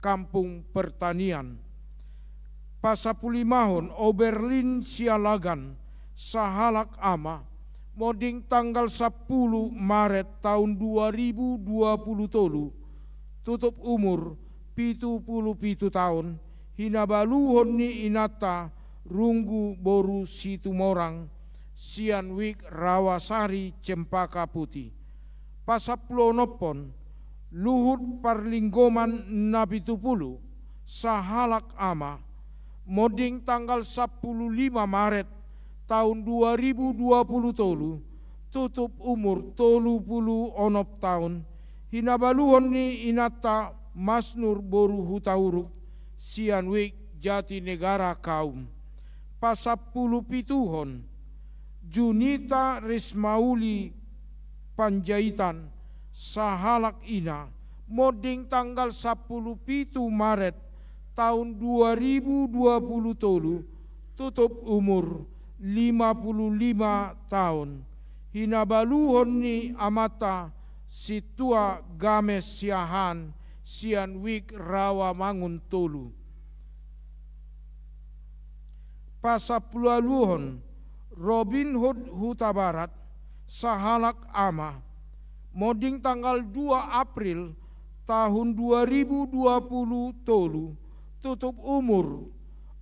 Kampung Pertanian. Pasampulu limahon, Oberlin Sialagan, sahalak ama, monding tanggal sampulu Maret taon dua ribu dua pulu tolu, tutup umur pitu pulu pitu taon, hinabaluhon ni inanta Runggu boru Situmorang, sian Wijk Rawasari Cempaka Putih. Pasampulu onomhon, Luhut Parlinggoman Napitupulu, sahalak ama, monding tanggal sampulu lima Maret taon dua ribu dua pulu tolu, tutup umur tolu pulu onom taon, hinabaluhon ni inanta Masnur boru Hutauruk, sian Wijk Jatinegara Kaum. Pasampulu pituhon, Junita Rismauli Panjaitan, sahalak ina, monding tanggal sampulu pitu Maret taon dua ribu dua pulu tolu, tutup umur lima pulu lima taon, hinabaluhon ni amanta Sintua Games Siahaan, sian Wijk Rawamangun tolu. Pasampulu ualuhon, Robin Hood Hutabarat, sahalak ama, monding tanggal dua April tahun dua ribu dua pulu tolu, tutup umur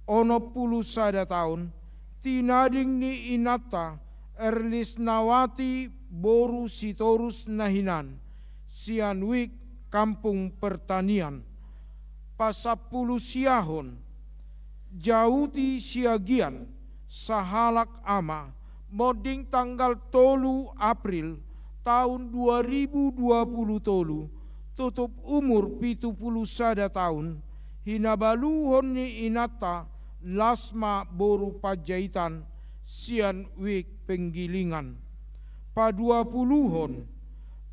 onom pulu sada taon, tinading ni inanta Erlisnawati boru Sitorus na hinan, sian Wijk Kampung Pertanian. Pasampulu siahon, Jauti Siagian, sahalak ama, monding tanggal tolu April taon dua ribu dua pulu tolu, tutup umur pitu pulu sada taon, hinabaluhon ni inanta Lasma boru Panjaitan, sian Wijk Penggilingan. Paduapuluhon,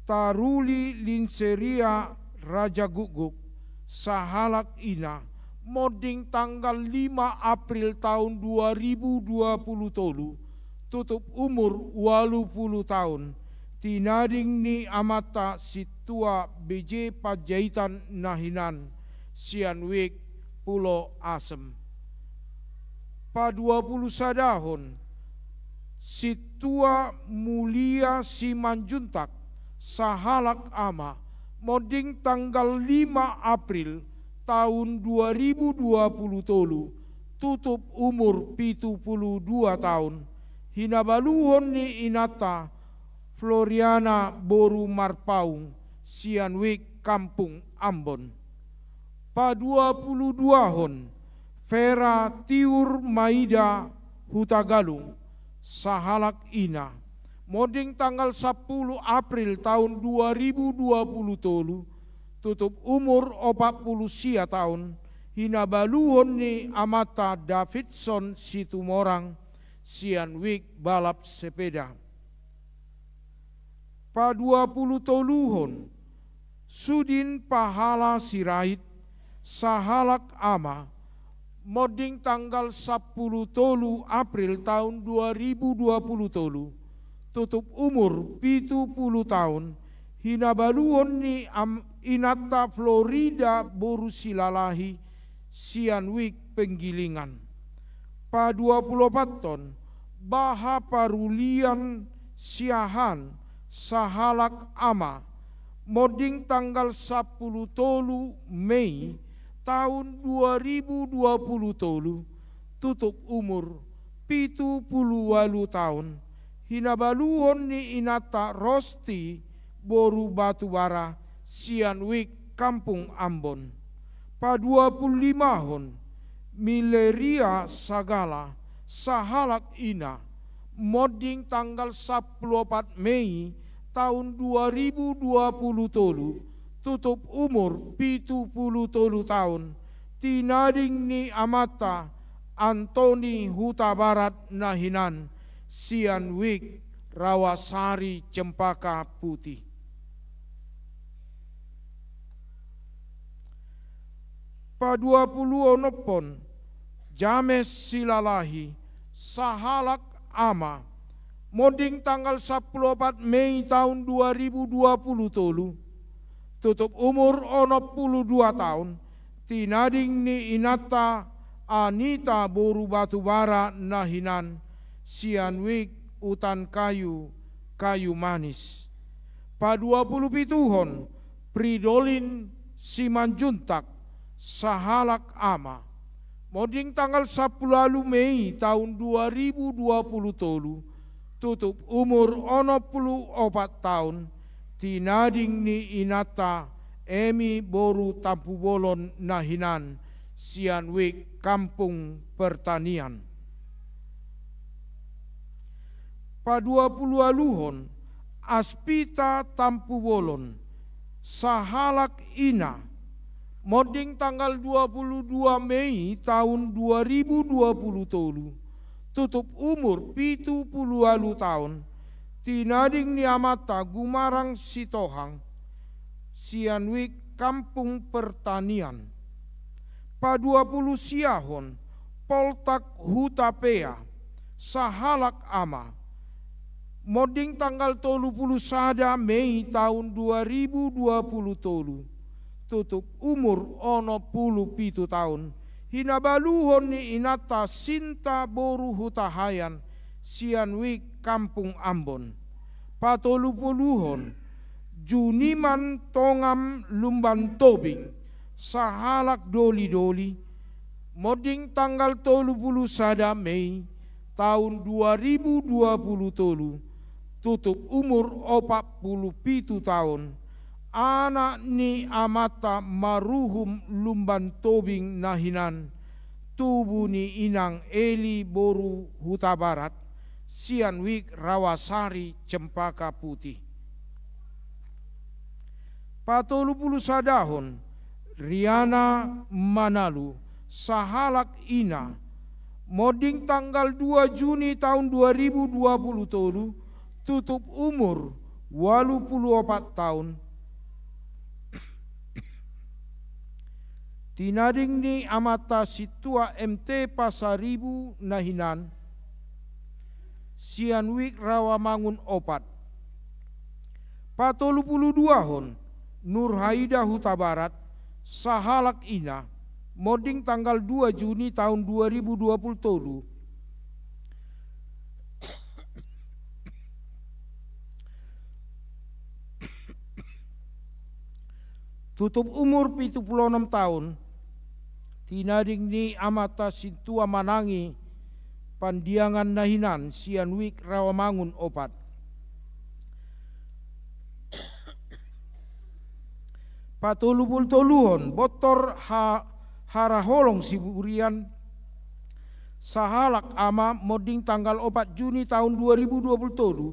Taruli Linseria Rajagukguk, sahalak ina, monding tanggal lima April taon dua ribu dua pulu tolu, tutup umur ualu pulu taon, tinading ni amanta Sintua B J Panjaitan na hinan, sian Wijk Pulo Asem. Paduapulu sadahon, Sintua Mulia Simanjuntak, sahalak ama, monding tanggal lima April taon dua ribu dua pulu tolu, tutup umur pitu pulu dua taon, hinabaluhon ni inanta Floriana boru Marpaung, sian Wijk Kampung Ambon. Paduapulu duahon, Vera Tiur Maida Hutagalung, sahalak ina, monding tanggal sampulu April taon dua ribu dua pulu tolu, tutup umur opat pulu sia taon, hinabaluhon ni amanta Davidson Situmorang, sian Wijk Balap Sepeda. Paduapulu toluhon, Sudin Pahala Sirait, sahalak ama, monding tanggal sampulu tolu April taon dua ribu dua pulu tolu, tutup umur pitu pulu taon, hinabaluhon ni am-, inanta Florida boru Silalahi, sian Wijk Penggilingan. Paduapulu opathon, Baha Parulian Siahaan, sahalak ama, monding tanggal sampulu tolu Mei taon dua ribu dua pulu tolu, tutup umur pitu pulu ualu taon, hinabaluhon ni inanta Rosti boru Batubara, sian Wijk Kampung Ambon. Paduapulu limahon, Mileria Sagala, sahalak ina, monding tanggal sampulu opat Mei taon dua ribu dua pulu tolu, tutup umur pitu pulu tolu taon, tinading ni amanta Antoni Hutabarat na hinan, sian Wijk Rawasari Cempaka Putih. Paduapuluonomhon, James Silalahi, sahalak ama, monding tanggal sampulu opat Mei taon dua ribu dua pulu tolu, tutup umur onom pulu dua taon, tinading ni inanta Anita boru Batubara na hinan, sian Wijk Utan Kayu, Kayu Manis. Paduapulupituhon, Fridolin Simanjuntak, sahalak ama, monding tanggal sampulu ualu Mei taon dua ribu dua pulu tolu, tutup umur onom pulu opat taon, tinading ni inanta Emi boru Tampubolon na hinan, sian Wijk Kampung Pertanian. Paduapuluualuhon, Aspita Tampubolon, sahalak ina, monding tanggal dua pulu dua Mei taon dua ribu dua pulu tolu, tutup umur pitu pulu ualu taon, tinading ni amanta Gumarang Sitohang, sian Wijk Kampung Pertanian. Paduapulusiahon, Poltak Hutapea, sahalak ama, monding tanggal tolu pulu sada Mei taon dua ribu dua pulu tolu, tutup umur onom pulu pitu taon, hinabaluhon ni inanta Sinta boru Hutahaean, sian Wijk Kampung Ambon. Patolupuluhon, Juniman Tongam Lumban Tobing, sahalak dolidoli, monding tanggal tolu pulu sada Mei taon dua ribu dua pulu tolu, tutup umur opat pulu pitu taon, anak ni amanta Maruhum Lumban Tobing na hinan, tubu ni inang Eli boru Hutabarat, sian Wijk Rawasari Cempaka Putih. Patolupulusadahon, Riana Manalu, sahalak ina, monding tanggal dua Juni taon dua ribu dua pulu tolu, tutup umur ualu pulu opat taon, tinading ni amanta Sintua M T Pasaribu na hinan, sian Wijk Rawamangun opat. Patolupuluduahon, Nurhaida Hutabarat, sahalak ina, monding tanggal dua Juni taon dua ribu dua pulu tolu, tutup umur pitu pulu onom taon, tinading ni amanta Sintua Manangi Pandiangan na hinan, sian Wijk Rawamangun opat. Patolupulutoluhon, Bontor Ha-, Haraholong Siburian, sahalak ama, monding tanggal opat Juni taon dua ribu dua pulu tolu,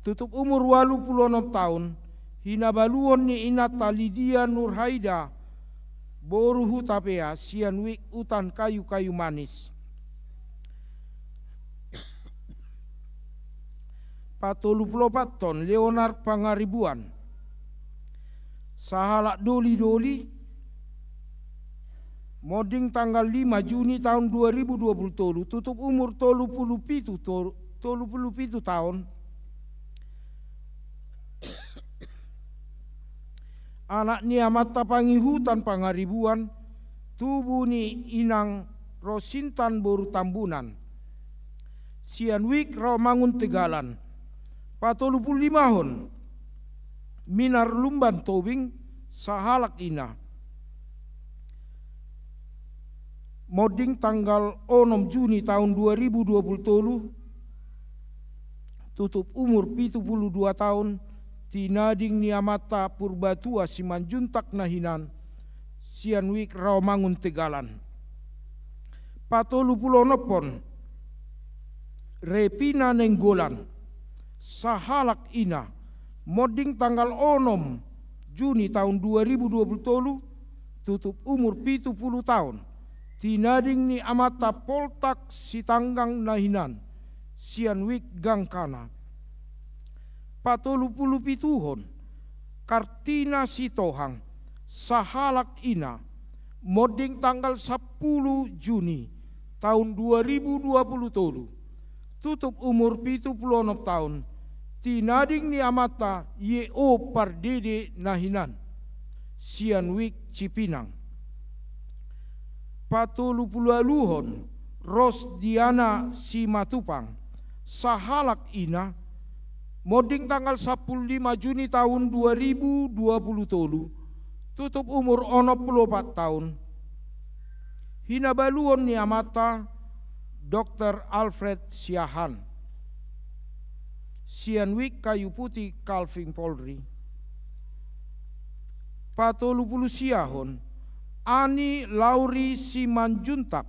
tutup umur ualu pulu onom taon, hinabaluhon ni inanta Lidia Nurhaida boru Hutapea, sian Wijk Utan Kayu, Kayu Manis. Patolupuluopathon, Leonard Pangaribuan, sahalak dolidoli, monding tanggal lima Juni taon dua ribu dua pulu tolu, tutup umur tolu pulu pitu to-, tolu pulu pitu taon. Anak ni amanta Pangihutan Pangaribuan, tubu ni inang Rosintan boru Tambunan, sian Wijk Rawamangun, Tegalan. Patolupululimahon, Minar Lumban Tobing, sahalak ina, monding tanggal onom Juni taon dua ribu dua pulu tolu, tutup umur pitu pulu dua taon, tinading ni amanta Purbatua Simanjuntak na hinan, sian Wijk Rawamangun, Tegalan. Patolupuluonomhon, Repina Nainggolan, sahalak ina, monding tanggal onom Juni taon dua ribu dua pulu tolu, tutup umur pitu pulu taon, tinading ni amanta Poltak Sitanggang na hinan, sian Wik Gangkana. Patolupulupituhon, Kartina Sitohang, sahalak ina, monding tanggal sampulu Juni taon dua ribu dua pulu tolu, tutup umur pitu pulu onom taon, tinading ni amanta Y O Pardede na hinan, sian Wik Cipinang. Patolupuluualuhon, Rosdiana Simatupang, sahalak ina, monding tanggal sampulu lima Juni taon dua ribu dua pulu tolu, tutup umur onom pulu opat taon, hinabaluhon ni amanta Dokter Alfred Siahaan, sian Wik Kayu Putih, Kalving Polri. Patolupulusiahon, Ani Lauri Simanjuntak,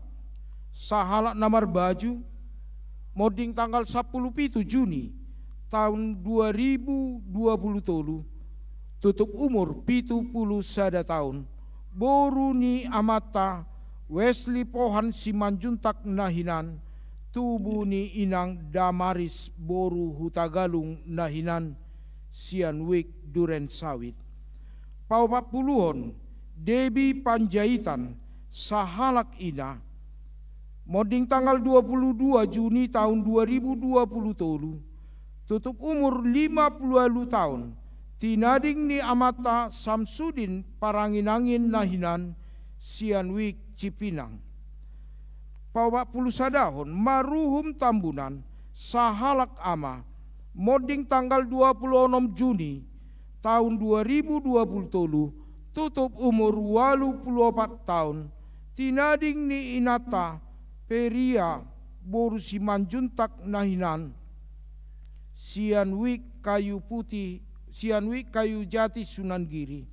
sahalak na marbaju, monding tanggal sampulu pitu Juni taon dua ribu dua pulu tolu, tutup umur pitu pulu sada taon, boru ni amanta Wesley Pohan Simanjuntak na hinan, tubu ni inang Damaris boru Hutagalung na hinan, sian Wik Duren Sawit. Paopat puluhon, Debi Panjaitan, sahalak ina, monding tanggal dua pulu dua Juni taon dua ribu dua pulu tolu, tutup umur lima pulu ualu taon, tinading ni amanta Samsudin Paranginangin na hinan, sian Wik Cipinang. Paopat pulu sadahon, Maruhum Tambunan, sahalak ama, monding tanggal dua pulu onom Juni taon dua ribu dua pulu tolu, tutup umur ualu pulu opat taon, tinading ni inanta Peria boru Simanjuntak na hinan, sian Wik Kayu Putih, sian Wik Kayu Jati, Sunan Giri.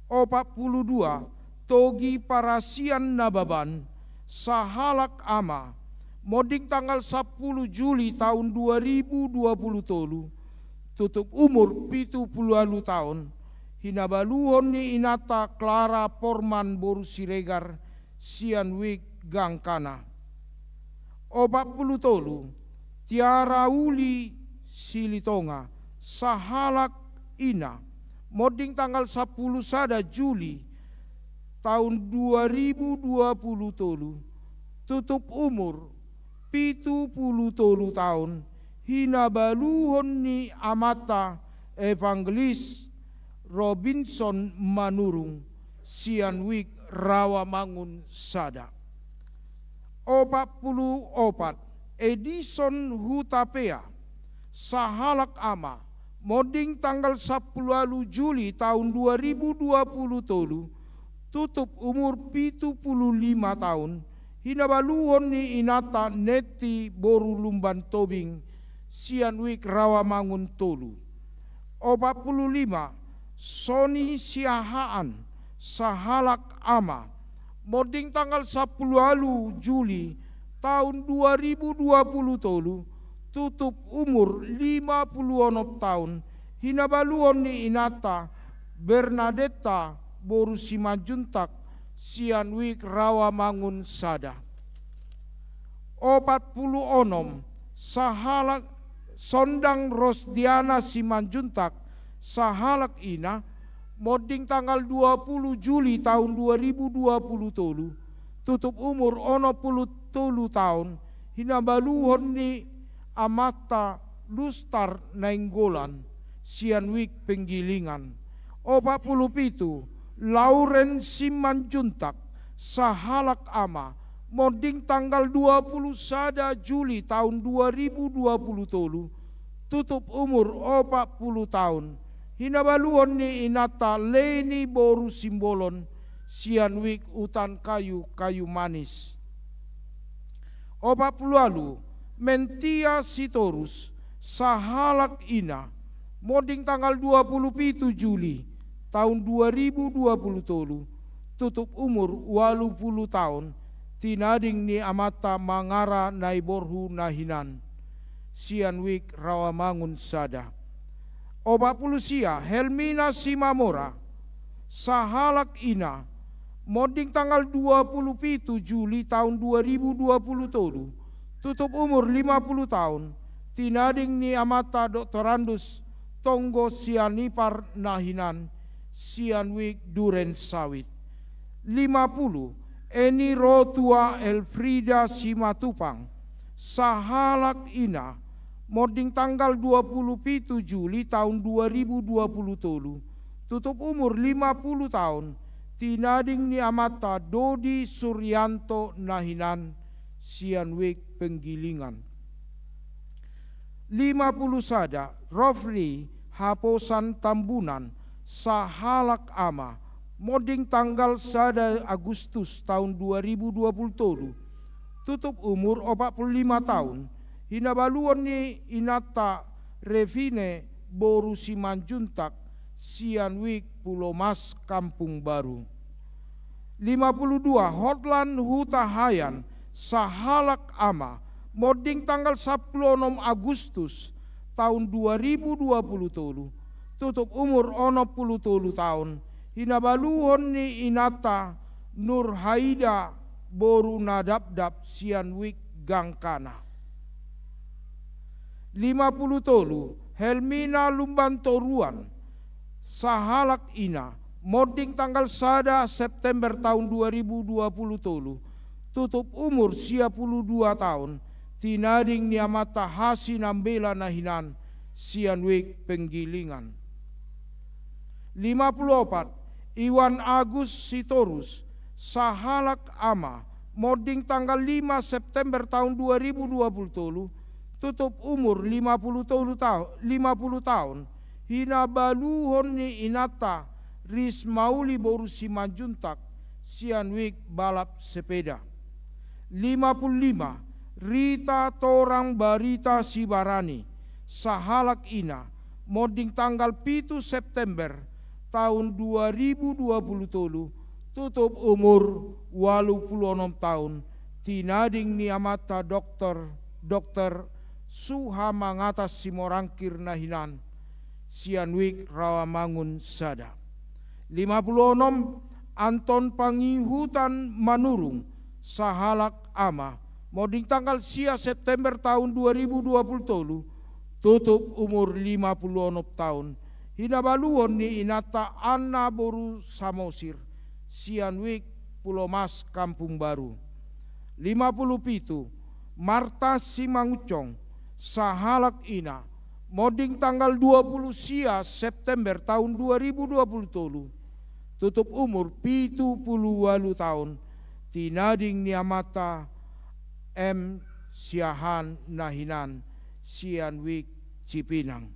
Opat pulu dua, Togi Parasian Nababan, sahalak ama, monding tanggal sampulu Juli taon dua ribu dua pulu tolu, tutup umur pitu pulu ualu taon, hinabaluhon ni inanta Klara Porman boru Siregar, sian Wik Gangkana. Opat pulu tolu, Tiara Uli Silitonga, sahalak ina, monding tanggal sampulu sada Juli taon dua ribu dua pulu tolu, tutup umur pitu pulu tolu taon, hinabaluhon ni amanta Evangelis Robinson Manurung, sian Wik Rawamangun sada. Opat pulu opat, Edison Hutapea, sahalak ama, monding tanggal sampulu ualu Juli taon dua ribu dua pulu tolu, tutup umur pitu pulu lima taon, hinabaluhon ni inanta Netti boru Lumban Tobing, sian Wik Rawamangun tolu. Opat pulu lima, Soni Siahaan, sahalak ama, monding tanggal sampulu ualu Juli taon dua ribu dua pulu tolu, tutup umur lima pulu onom taon, hinabaluhon ni inanta Bernadetta boru Simanjuntak, sian Wik Rawamangun sada. Opat pulu onom, sahalak Sondang Rosdiana Simanjuntak, sahalak ina, monding tanggal dua pulu Juli taon dua ribu dua pulu tolu, tutup umur onom pulu tolu taon, hinabaluhon ni amanta Lustar Nainggolan, sian Wik Penggilingan. Opat pulu pitu, Lauren Simanjuntak, sahalak ama, monding tanggal dua pulu sada Juli taon dua ribu dua pulu tolu, tutup umur opat pulu taon, hinabaluhon ni inanta Leni boru Simbolon, sian Wik Utan Kayu, Kayu Manis. Opat pulu ualu, Mentia Sitorus, sahalak ina, monding tanggal dua pulu pitu Juli taon dua ribu dua pulu tolu, tutup umur ualu pulu taon, tinading ni amanta Mangara Naiborhu na hinan, sian Wik Rawamangun sada. Opat pulu sia, Helmina Simamora, sahalak ina, monding tanggal dua pulu pitu Juli taon dua ribu dua pulu tolu, tutup umur lima pulu taon, tinading ni amanta Doktorandus Tonggo Sianipar na hinan, sian Wik Duren Sawit. Lima pulu, Eni Rotua Elfrida Simatupang, sahalak ina, monding tanggal dua pulu pitu Juli taon dua ribu dua pulu tolu, tutup umur lima pulu taon, tinading ni amanta Dodi Suryanto na hinan, sian Wik Penggilingan. Lima pulu sada, Rofri Haposan Tambunan, sahalak ama, monding tanggal sada Agustus taon dua ribu dua pulu tolu, tutup umur opat pulu lima taon, hinabaluhon ni inanta Revine boru Simanjuntak, sian Wik Pulomas Kampung Baru. Lima pulu dua, Hotlan Hutahaean, sahalak ama, monding tanggal sampulu onom Agustus taon dua ribu dua pulu tolu, tutup umur onom pulu tolu taon, hinabaluhon ni inanta Nurhaida boru Nadapdap, sian Wik Gangkana. Lima pulu tolu, Helmina Lumbantoruan, sahalak ina, monding tanggal sada September taon dua ribu dua pulu tolu, tutup umur sia pulu dua taon, tinading ni amanta Hasinambela na hinan, sian Wik Penggilingan. Lima pulu opat, Iwan Agus Sitorus, sahalak ama, monding tanggal lima September taon dua ribu dua pulu tolu, tutup umur lima pulu tolu taon, lima pulu taon, hinabaluhon ni inanta Rismauli boru Simanjuntak, sian Wik Balap Sepeda. Lima pulu lima, Rita Torang Barita Sibarani, sahalak ina, monding tanggal pitu September taon dua ribu dua pulu tolu, tutup umur ualu pulu onom taon, tinading ni amanta dokter, dokter Suha Mangatas Simorangkir na hinan, sian Wik Rawamangun sada. Lima pulu onom, Anton Pangihutan Manurung, sahalak ama, monding tanggal sia September taon dua ribu dua pulu tolu, tutup umur lima pulu onom taon, hinabaluhon ni inanta Anna boru Samosir, sian Wik Pulomas Kampung Baru. Lima pulu pitu, Marta Simangunsong, sahalak ina, monding tanggal dua pulu sia September taon dua ribu dua pulu tolu, tutup umur pitu pulu ualu taon, tinading ni amanta M Siahaan na hinan, sian Wik Cipinang.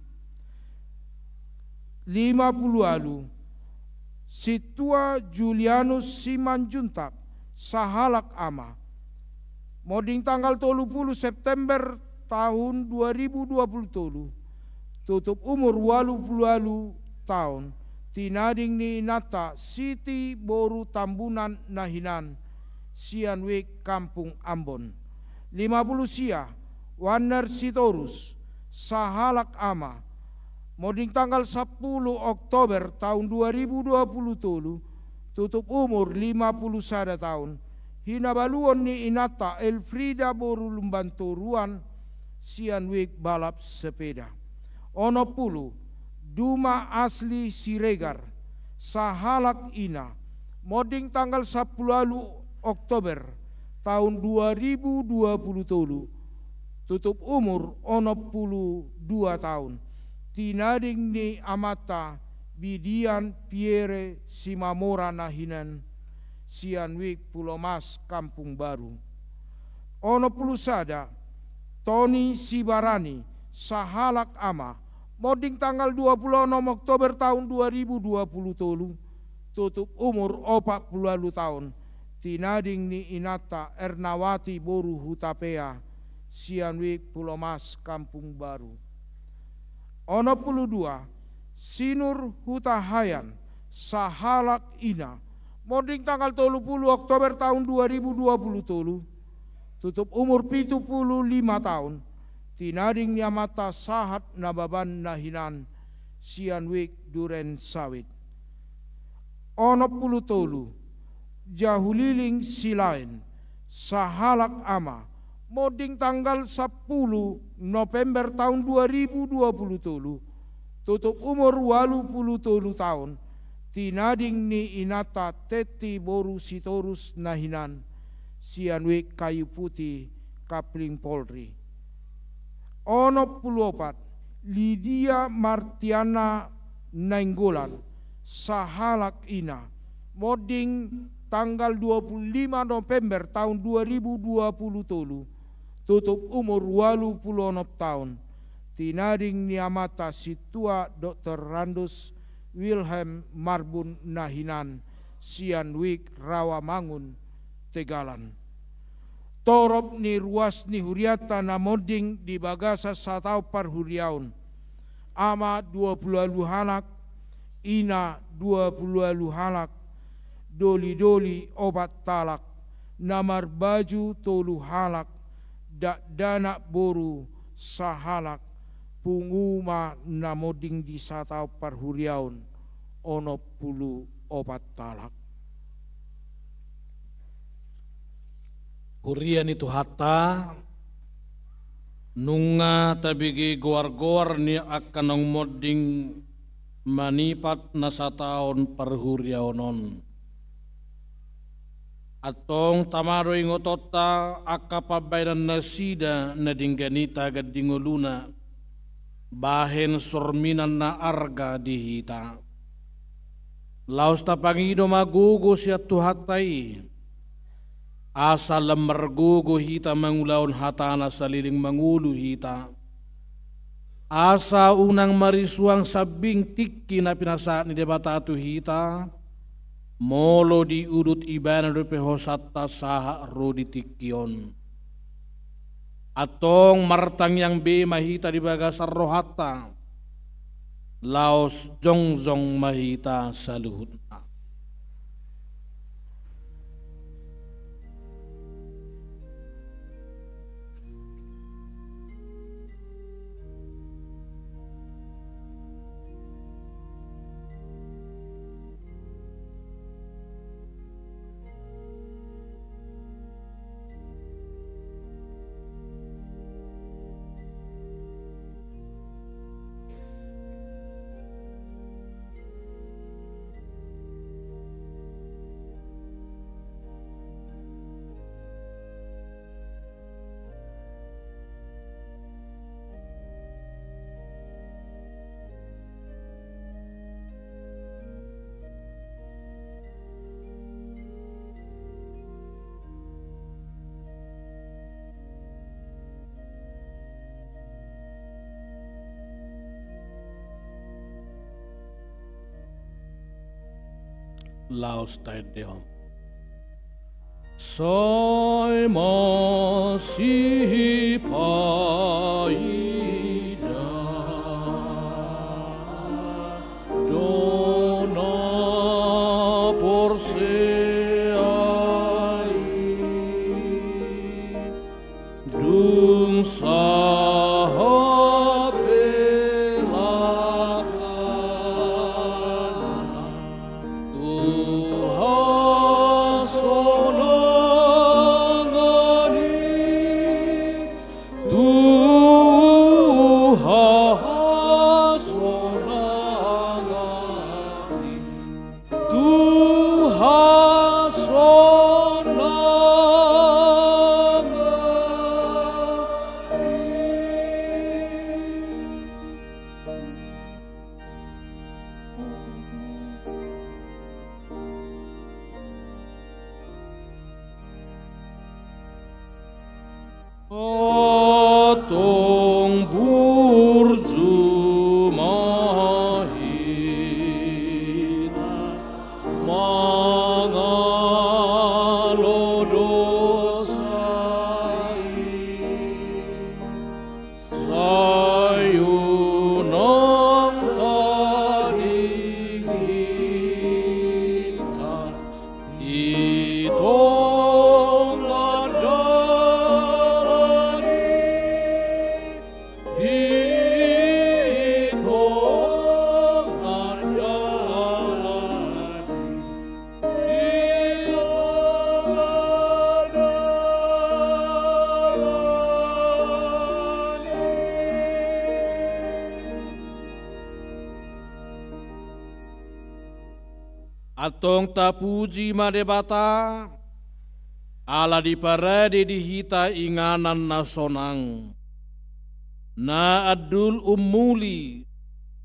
Lima pulu ualu, Sintua Julianus Simanjuntak, sahalak ama, monding tanggal tolu pulu September taon dua ribu dua pulu tolu, tutup umur ualu pulu ualu taon, tinading ni inanta Siti boru Tambunan na hinan, sian Wik Kampung Ambon. Lima pulu sia, Wanner Sitorus, sahalak ama, monding tanggal sampulu Oktober taon dua ribu dua pulu tolu, tutup umur lima pulu sada taon, hinabaluhon ni inanta Elfrida boru Lumbantoruan, sian Wik Balap Sepeda. Onom pulu, Duma Asli Siregar, sahalak ina, monding tanggal sampulu ualu Oktober taon dua ribu dua pulu tolu, tutup umur onom pulu dua taon, tinading ni amanta Bidian Pierre Simamora na hinan, sian Wik Pulomas Kampung Baru. Onom pulu sada, Toni Sibarani, sahalak ama, monding tanggal dua pulu onom Oktober taon dua ribu dua pulu tolu, tutup umur opat pulu ualu taon, tinading ni inanta Ernawati boru Hutapea, sian Wik Pulomas Kampung Baru. Onom pulu dua, Sinur Hutahaean, sahalak ina, Monding tanggal tolu pulu Oktober taon dua ribu dua pulu tolu, tutup umur pitu pulu lima taon, tinading ni amanta sahat Nababan na hinan sian Wijk Duren Sawit. Onom pulu tolu, Jahuliling Silaen, sahalak ama, monding tanggal sampulu November taon dua ribu dua pulu tolu, tutup umur ualu pulu tolu taon, tinading ni inanta Tetti boru Sitorus na hinan sian Wijk Kayu Putih, Kapling Polri. Onom pulu opat, Lidia Martiana Nainggolan, sahalak ina, monding tanggal dua pulu lima November taon dua ribu dua pulu tolu, tutup umur ualu pulu onom taon, tinading ni amanta Sintua Doktor Randus Wilhelm Marbun na hinan sian Wijk Rawamangun, Tegalan. Torop ni ruas ni hurianta na monding di bagasan sataon parhuriaon, ama dua pulu ualu halak, ina dua pulu ualu halak, doli-doli opat halak, na marbaju tolu halak, dakdanak boru sahalak, pungu ma na monding di sataon parhuriaon onom pulu opat halak. Huria ni Tuhanta, nunga tabege goar-goar ni angka naung monding manipat na sataon parhuriaon on. Antong tama do ingotonta angka pambahenan nasida na denggan i tagan di ngoluna, bahen sorminan na arga di hita. Laos tapangido ma gogo sian Tuhanta i, asa lam margogo hita mangulahon hatana saleleng mangolu hita. Asa unang marisuang sambing tingki na pinasahat ni Debata tu hita, molo diudut Ibana dope hosanta sahat ro di tingki on. Antong martangiang be ma hita di bagasan rohanta, laos jongjong ma hita saluhutna. Laos taendehon. Sai masipaida do na porsea i. Dung sahat pe langkana tu hasonangan i, tu hasonangan i. Tu hasonangan i. Antong burju ma hita mangalo dosa i, sai unang tading hita Antong tapuji ma Debata, ala diparade di hita inganan na sonang, na andul ummuli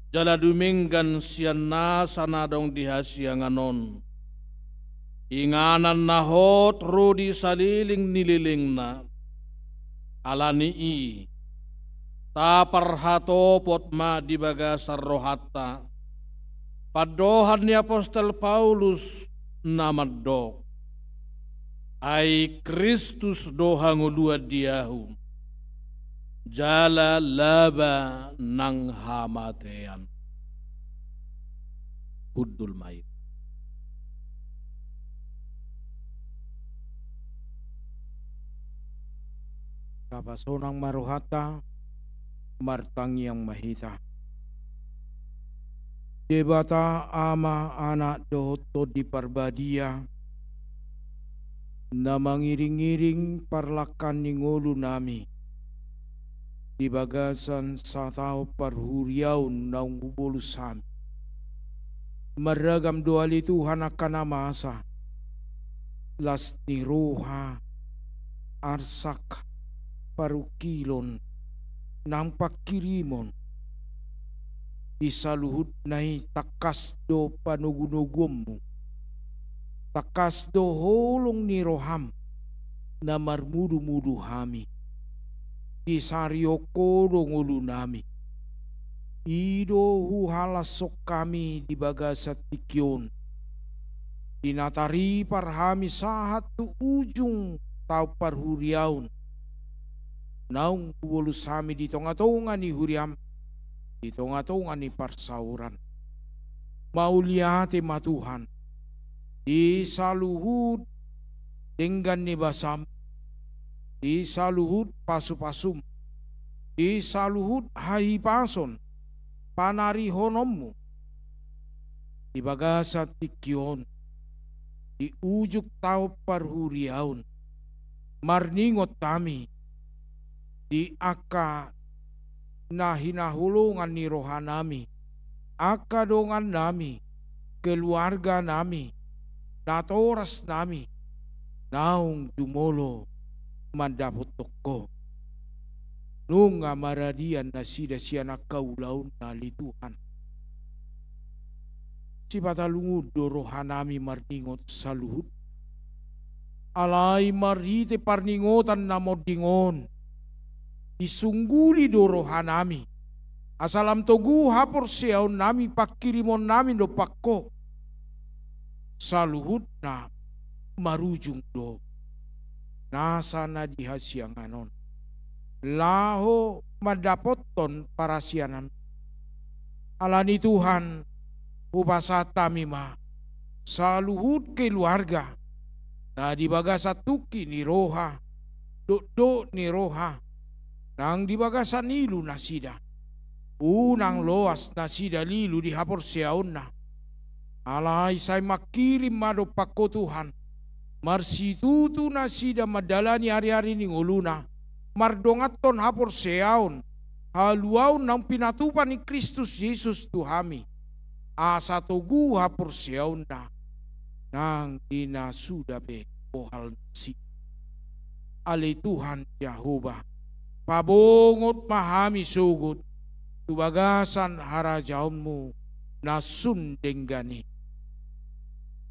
jala dumenggan sian nasa na adong di hasiangan on. Inganan na hot ro di saleleng ni lelengna. Ala ni i, taparhatopot ma di bagasan rohanta pandohan ni apostel Paulus na mandok: Ai Kristus do hangoluan di ahu, jala laba nang hamatean. Hundul ma i. Tapasonang ma rohanta, martangiang ma hita. Debata Ama, Anak dohot Tondi Parbadia, na mangiringiring parlangkaan ni ngolunami di bagasan sataon parhuriaon naung hubolus hami. Marragam do ale Tuhan angka na masa, las ni roha, arsak, parungkilon, nang pangkirimon. Di saluhutna i tangkas do panogunoguonmu, tangkas do holong ni roham na marmudumudu hami. Disarihon Ho do ngolunami. I do huhalashon hami di bagasan tingki on, di na taripar hami sahat tu ujung taon parhuriaon naung hubolus hami di tongatonga ni huriam, di tongatonga ni parsaoran. Mauliate ma Tuhan, di saluhut denggan ni basam, di saluhut pasupasum, di saluhut hahipason panarihononmu, di bagasan tingki on, di ujung taon parhuriaon, marningot hami di angka na hinaholongan ni rohanami, angka dongannami, keluarganami, natorasnami, naung jumolo mandapothon Ho. Nunga maradian nasida sian angka ulaonna ale Tuhan. Sipata lungun do rohanami marningot saluhut. Alai marhite parningotan na monding on, disungguli do rohanami, asa lam togu haporseaonnami pangkirimonnami dompak Ho. Saluhutna marujung do nasa na di hasiangan on, laho mandapothon parasianan. Alani Tuhan, hupasahat hami ma saluhut keluarga na di bagasan tungki ni roha, dokdok ni roha, nang di bagasan ilu nasida. Unang loas nasida lilu di haporseaonna. Alai sai mangkirim ma dompak Ho Tuhan, marsitutu nasida mandalani ariari ni ngoluna, mardonganhon haporseaon, haluaon naung pinatupa ni Kristus Jesus tu hami, asa togu haporseaonna nang di na suda be bohal nasida. Ale Tuhan Jahowa, pabongot ma hami sogot tu bagasan harajaonmu na sun denggan i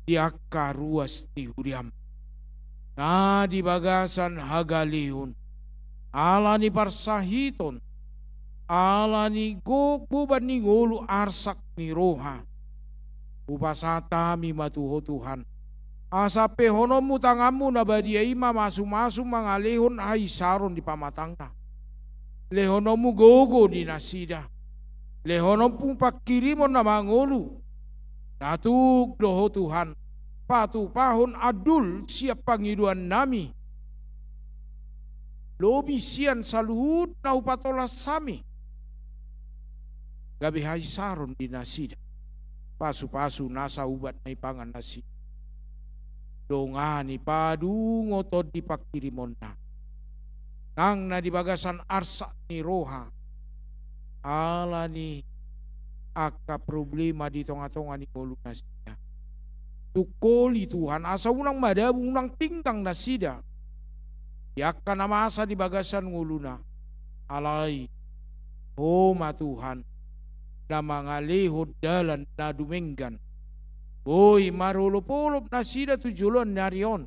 di angka ruas ni huriam, na di bagasan hagaleon, ala ni parsahiton, ala ni gok boban ni ngolu, arsak ni roha. Hupasahat hami ma tu Ho Tuhan, asa ampehononmu tanganmu na badia i mamasumasu mangalehon haisaron di pamatangna. Lehononmu gogo di nasida. Lehononmu pangkirimon na mangolu. Na tuk do Ho Tuhan patupahon andul sian pangidoannami, lobi sian saluhut na hupatolhas hami, gabe haisaron di nasida pasupasu nasa ubat na ipangan nasida. Dongani padungothon di pangkirimonna nang na di bagasan arsak ni roha, ala ni angka problema di tongatonga ni ngolu nasida. tungkoli Tuhan, asa unang madabu, unang tinggang nasida di angka na masa di bagasan ngoluna. Alai Ho ma Tuhan, na mangalehon dalan na dumenggan, boi marolopolop nasida tu joloan ni ari on,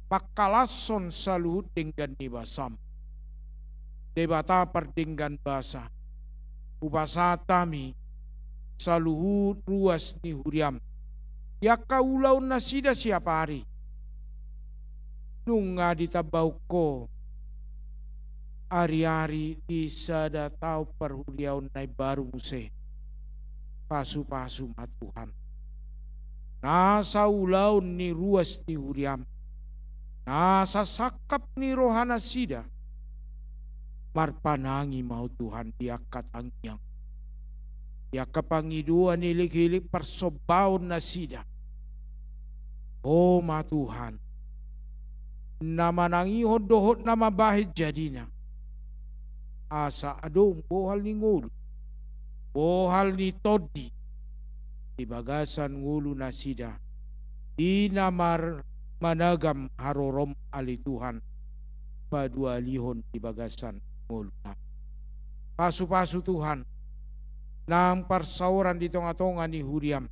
mangkalashon saluhut denggan ni basam. Debata pardenggan basa, hupasahat hami saluhut ruas ni huriam di angka ulaon nasida siapari. Nunga ditambahon Ho ariari di sada taon parhuriaon na imbaru muse. Pasupasu ma Tuhan nasa ulaon ni ruas ni huriam, nasa sangkap ni roha nasida. Marpanangi ma Ho Tuhan di angka tangiang, di angka pangidoan, elekelek parsombaon nasida. Ho ma Tuhan, na manangihon dohot na mambahen jadina, asa adong bohal ni ngolu, bohal ni tondi di bagasan ngolu nasida, di na mar-, managam harorom, ale Tuhan, paduahalihon di bagasan ngoluna. Pasupasu Tuhan nang parsaoran di tongatonga ni huriam.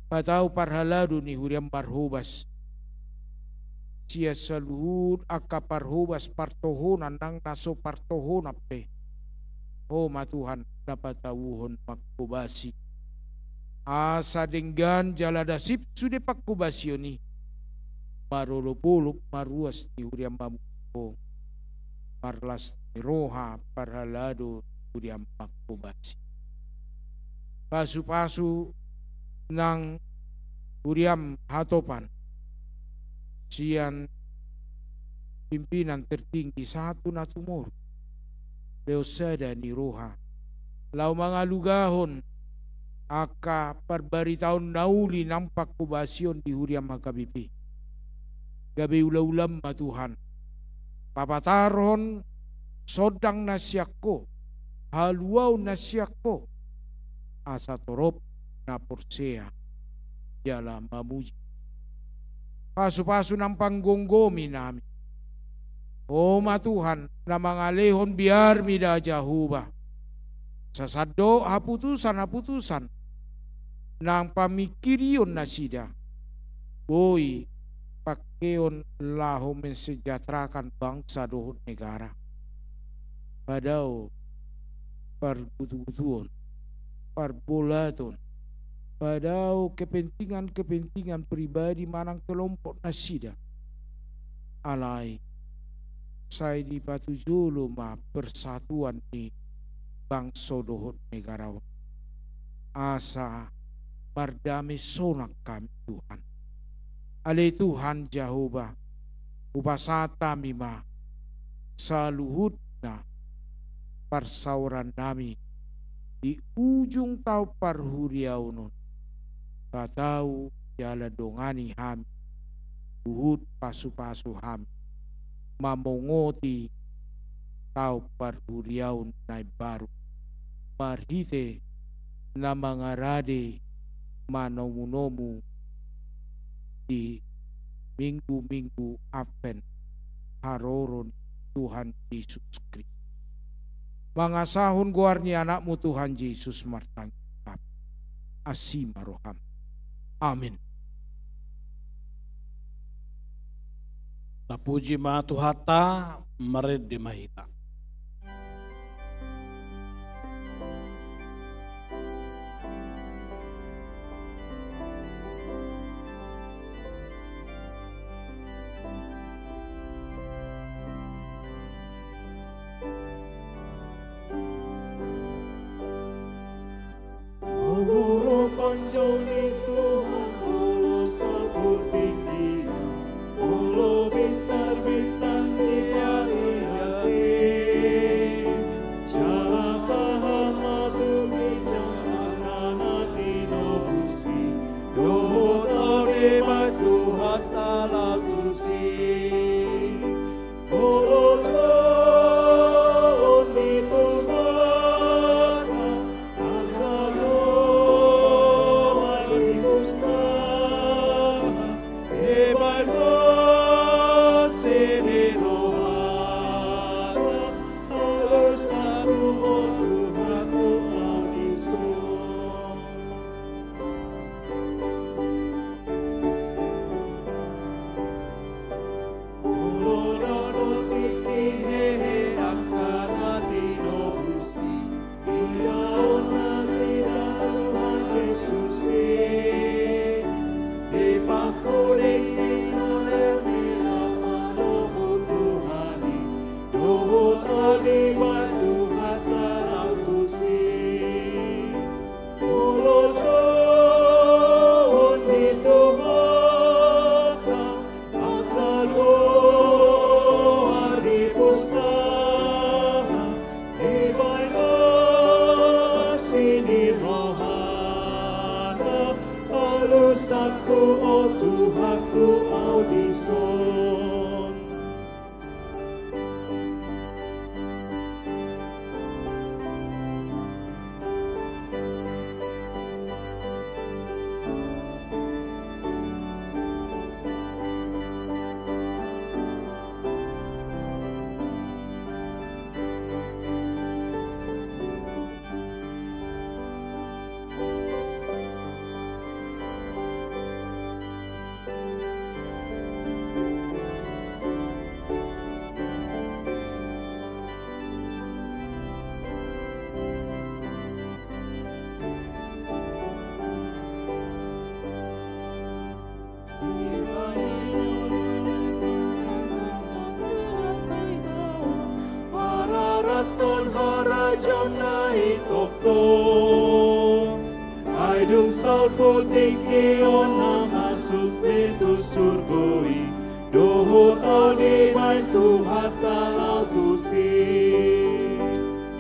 Patau parhalado ni huriam marhobas sian saluhut angka parhobas partohonan nang na so partohonan pe. Ho ma Tuhan na patauhon manghobasi, asa denggan jala dasip sude panghobasion i, marolopolop ma ruas ni huriam mamuji Ho, marlas ni roha parhalado ni huriam manghobasi. Pasupasu nang huriam hatopan sian pimpinan tertinggi sahat tu na tumoru, lehon sada ni roha laho mangalugahon angka parbaritaon na uli nang panghobasion di huriam H K B P. Gabe ulaulaM ma Tuhan, papatarhon sondang na sian Ho, haluaon na sian Ho, asa torop na porsea jala mamuji. Pasupasu nang panggomgomi nami. Ho ma Tuhan na mangalehon biarMi da Jahowa, sasandok haputusan-haputusan nang pamingkirion nasida, boi pangkeon laho mensejahterakan bangsa dohot negara. Padao pargutugutuon, parbolaton, padao kepentingan-kepentingan pribadi manang kelompok nasida. Alai sai dipatujolo ma persatuan ni bangso dohot negara on, asa mardame sonang hami Tuhan. Ale Tuhan Jahowa, hupasahat hami ma saluhutna parsaoran nami di ujung taon parhuriaon on. Patau jala dongani hami, huhut pasupasu hami mamongoti taon parhuriaon na imbaru marhite na mangarade manomunomu di minggu-minggu Advent, haroro ni Tuhan Jesus Kristus. Mangasahon goar ni AnakMu Tuhan Jesus martangiang hami. Asi ma rohaM. Amin. Tapuji ma Tuhanta, marende ma hita. Molo ro panjou ni Tuhan, molo salpu tingki, molo binsar bintang di pari asi. Bahen asi ni rohana, alusangku o Tuhanku, au dison. Molo dapot tingki hehe angka na tinobusi, idaon nasida Tuhan Jesus i. Dipangkuling ni sarune na manomu Tuhan i, dohot au dibahen Tuhanta laho tusi. Molo jouon ni Tuhanta angka goar di pustaha, dibahen asi ni rohana, alusangku o Tuhanku, au dison. Pararathon harajaonna i tongtong. Ai dung salpu tingki on na masuk be tu surgo i, dohot au dibahen Tuhanta laho tusi.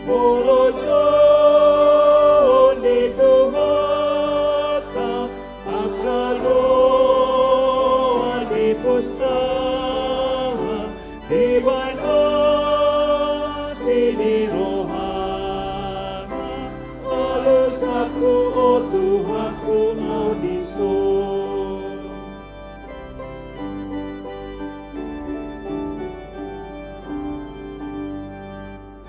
Molo jouon ni Tuhanta angka goar di pustaha, dibahen asi ni rohana, alusangku o Tuhanku, au dison.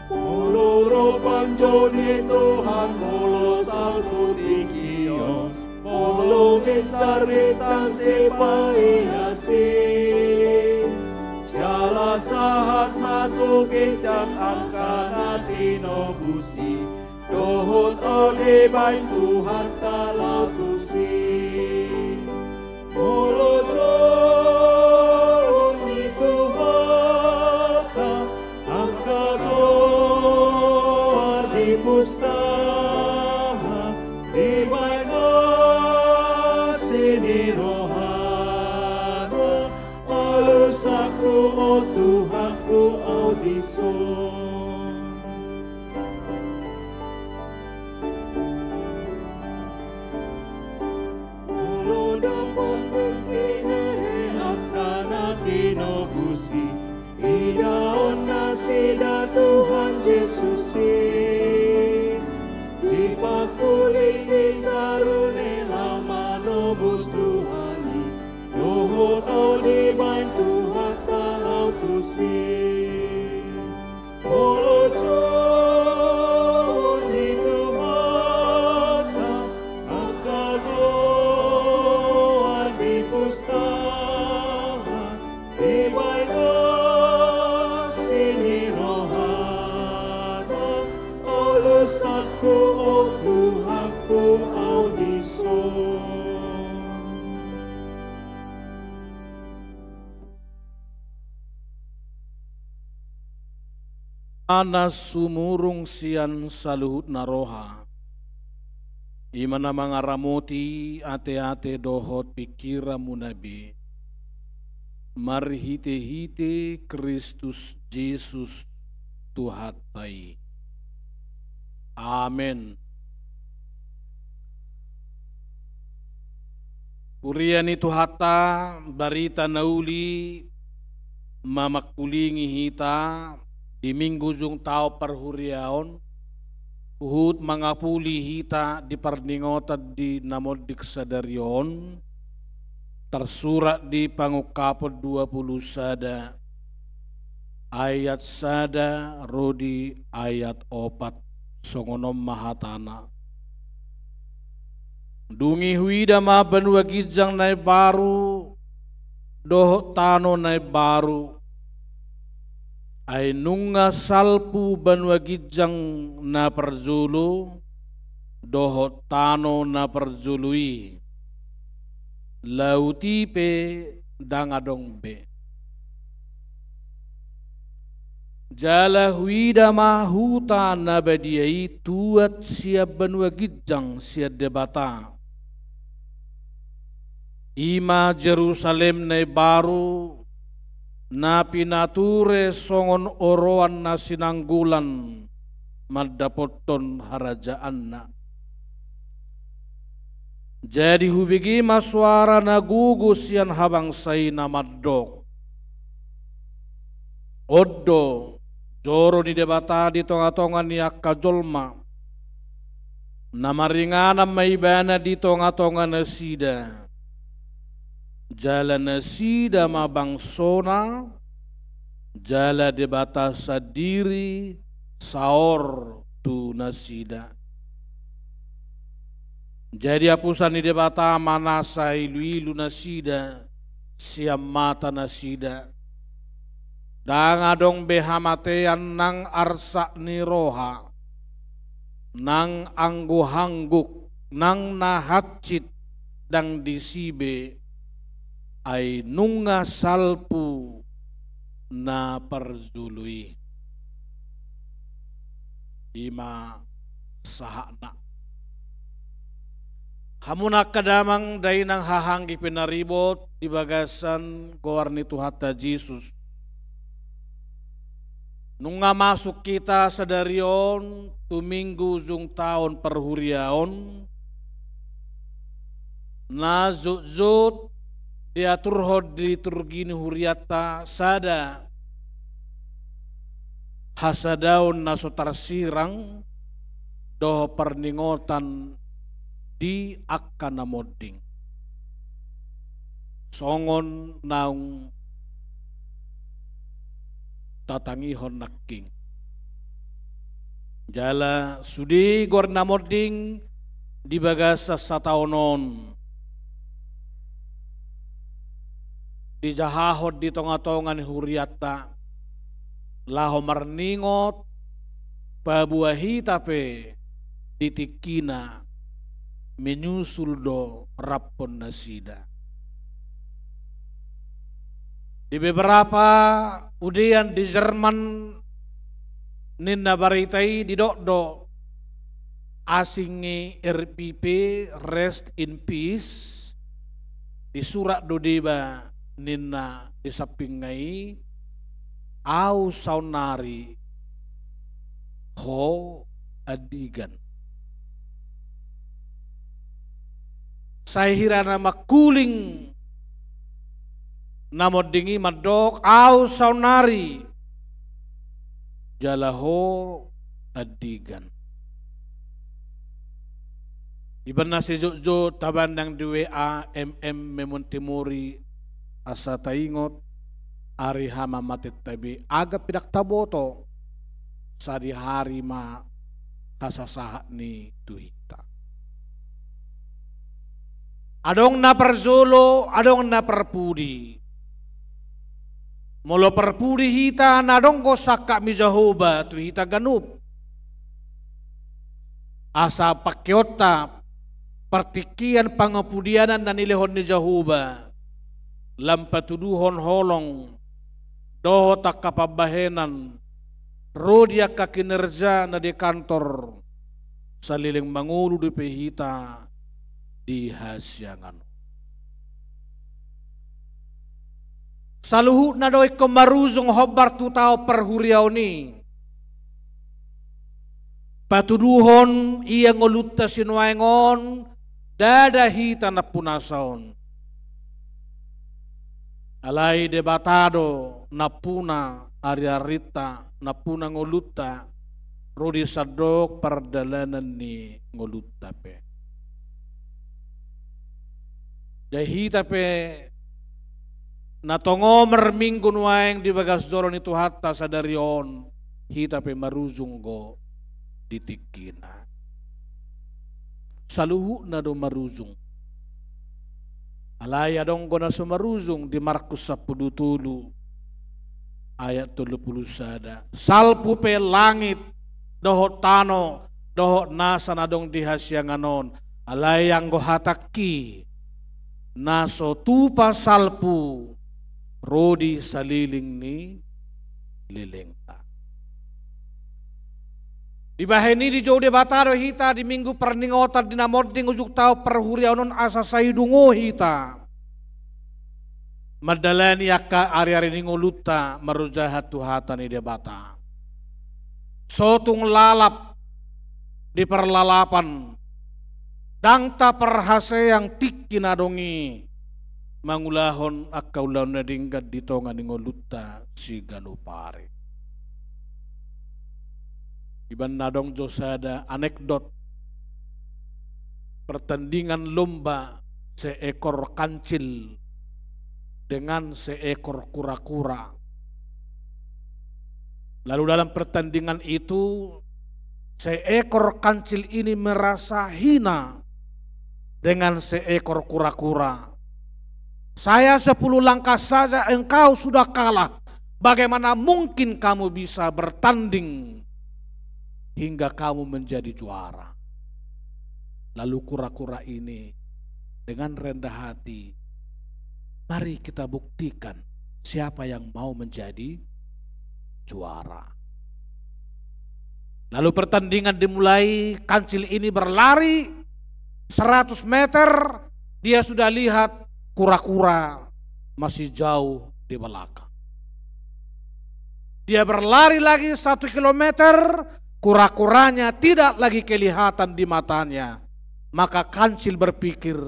Molo ro panjou ni Tuhan, molo salpu tingki on, molo minsar bintang sipaias i, jala sahat ma tu ginjang angka na tinobus i, dohot au dibahen Tuhanta laho tusi. Molo jouon ni Tuhanta angka goar di pustaha, dibahen asi ni rohana, alusangku o Tuhanku, au dison. Molo dapot tingki hehe angka na tinobus i, idaon nasida Tuhan Jesus i. Dipangkuling ni sarune na manobus Tuhan i, dohot au dibahen Tuhanta laho tusi. Molo jouon ni Tuhanta angka goar di pustaha, dibahen asi ni rohana, alusangku o Tuhanku, au dison. Ia na sumurung sian saluhutna roha, i ma na mangaramoti ateate dohot pingkiranmuna be, marhitehite Kristus Jesus Tuhanta i. Amen. Huria ni Tuhanta, barita na uli ma mangkulingi hita di Minggu ujung taon parhuriaon, huhut mangapuli hita di parningotan di na mondik sadari on, Tarsurat di Pangungkapon dua pulu sada, ayat sada ro di ayat opat, songon on ma hatana. Dung i huida ma banua ginjang na imbaru dohot tano na imbaru, ai nunga salpu banua ginjang na parjolo dohot tano na parjolo i, laut i pe ndang adong be. Jala huida ma huta na badia i tuat sian banua ginjang sian Debata. I ma Jerusalem na imbaru, na pinature songon oroan na sinanggolan mandapothon harajaanna. Jadi hubege ma soara na gogo sian habangsa i na mandok: On do joro ni Debata di tongatonga ni angka jolma, na maringanan ma Ibana di tongatonga nasida. Jala nasida ma bangsona, jala Debata sandiri saor tu nasida. Jadi apusan ni Debata ma nasa iluilu nasida sian mata nasida. Ndang adong be hamatean nang arsak ni roha, nang angguhangguk, nang na hansit, ndang disi be, ai nunga salpu na parjolo i. I ma sahatna. Hamu na angka damang dainang, haha anggi pinaribot di bagasan goar ni Tuhanta Jesus. Nunga masuk hita sadari on tu minggu ujung taon parhuriaon, na jotjot diaturhon di liturgi ni hurianta sada hasadaon na so tarsirang dohot parningotan di angka na monding. Songon naung tatangihon nangkin. Jala sude goar na monding di bagasan sataon on dijahahon di tongatonga ni hurianta, laho marningot paboa hita pe di tingkina menyusul do raphon nasida. Di beberapa udean di Jerman ninna barita i didok do, asing i R I P, rest in peace, disurat do deba ninna di sampingna i, au saonnari, ho andigan. Sai hira na mangkuling na monding i mandok, au saonnari, jala ho andigan. Iba na sijotjot tabandang di W A, M M, Memento Mori, asa taingot ari hamamateanta be, anggo pe ndang taboto, sadihari ma hasasahatni tu hita. Adong na parjolo, adong na parpudi. Molo parpudi hita, na adong do sangkap ni Jahowa tu hita ganup. Asa pangkeonta partingkian pangapudianan na nilehon ni Jahowa, lam patuduhon holong dohot angka pambahenan ro di angka kinerja na di kantor, saleleng mangolu dope hita di hasiangan. Saluhutna do ingkon marujung hombar tu taon parhuriaon i. Patuduhon ia ngolunta sinuaeng on, ndada hita nampunasa on. Alai Debata do nampuna ariarinta, nampuna ngolunta, ro di sandok pardalanan ni ngolunta pe. Jadi hita pe na tongon marminggu nuaeng di bagas joro ni Tuhanta sadari on, hita pe marujung do di tingkina. Saluhutna do marujung. Alai adong do na so marujung di Markus sampulu tolu ayat tolu pulu sada. Salpu pe langit, dohot tano, dohot nasa na adong di hasiangan on. Alai anggo hatangki, na so tupa salpu, ro di saliling ni lelengta. Dibahen i dijou Debata do hita di Minggu Parningotan di na monding ujungta on parhuriaon on asa sai dungo hita mandalani angka ari-ari ni ngolunta marjaha tu hata ni Debata. So tung lalap di parlalapan, ndang taparhaseang tingki na adong i mangulahon angka ulaon na denggan di tonga ni ngolunta siganup ari. Ibaen na adong jo sada anekdot pertandingan lomba seekor kancil dengan seekor kura-kura. Lalu dalam pertandingan itu, seekor kancil ini merasa hina dengan seekor kura-kura. "Saya sepuluh langkah saja, engkau sudah kalah. Bagaimana mungkin kamu bisa bertanding hingga kamu menjadi juara?" Lalu kura-kura ini dengan rendah hati, "Mari kita buktikan siapa yang mau menjadi juara." Lalu pertandingan dimulai, kancil ini berlari seratus meter, dia sudah lihat kura-kura masih jauh di belakang. Dia berlari lagi satu kilometer, kura-kuranya tidak lagi kelihatan di matanya. Maka kancil berpikir,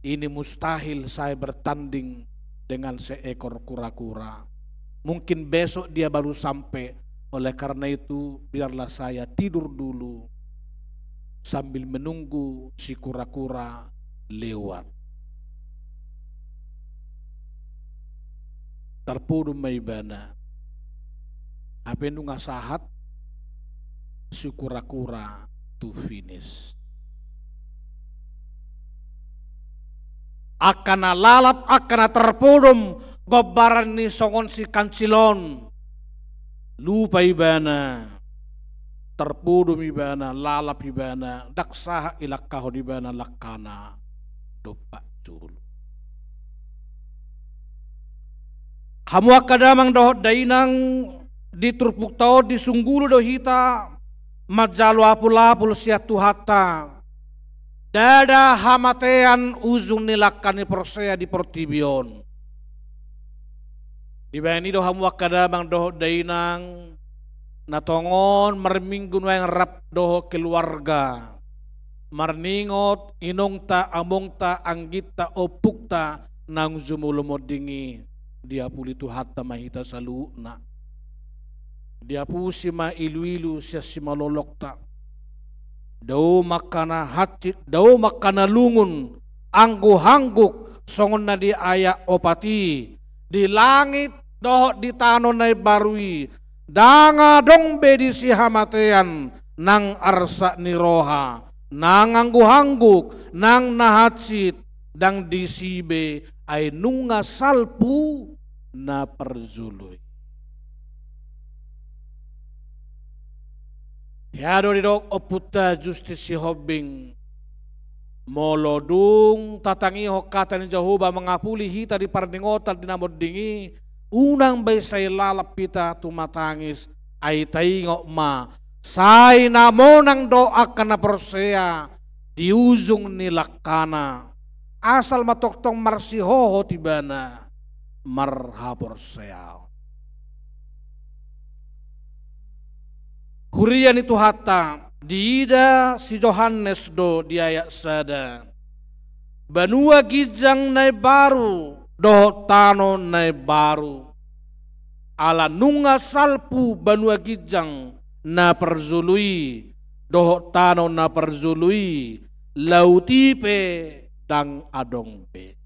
"Ini mustahil saya bertanding dengan seekor kura-kura. Mungkin besok dia baru sampai. Oleh karena itu, biarlah saya tidur dulu sambil menunggu si kura-kura lewat." Tarpodom ma ibana. Hape nunga sahat si kura-kura tu finish. Angka na lalap, angka na tarpodom gombaran ni songon si kancil on. Lupa ibana, tarpodom ibana, lalap ibana, ndang sahat ilangkahon ibana langkana dompak jolo. Hamu angka damang dohot dainang, di turpukta on disunggulu do hita manjalo apul-apul sian Tuhanta. Ndada hamatean ujung ni langka ni porsea di portibi on. Dibahen i do hamu angka damang dohot dainang, na tongon marminggu nuaeng rap dohot keluarga, marningot inongta, amongta, angginta, ompungta naung jumolo monding i, diapuli Tuhanta ma hita saluhutna. Diapusi ma ilu-ilu sian simalolongta. Dao ma angka na hansit, dao ma angka na lungun, angguk-angguk songon na di ayat opat i, di langit dohot di tano na imbaru i, ndang adong be disi hamatean, nang arsak ni roha, nang angguk-angguk, nang na hansit, ndang disi be, ai nunga salpu na parjolo i. Hea do didok ompunta Justin Sihombing, molo dung tatangihon hata ni Jahowa mangapuli hita di parningotan di na monding i, unang be sai lalap hita tumatangis, ai taingot ma, sai na monang do angka na porsea di ujung ni langkana. Asal ma tongtong marsihohot ibana marhaporseaon. Huria ni Tuhanta, diida si Johannes do di ayat sada banua ginjang na imbaru dohot tano na imbaru. Ala nunga salpu banua ginjang na parjolo i dohot tano na parjolo i, laut i pe ndang adong be.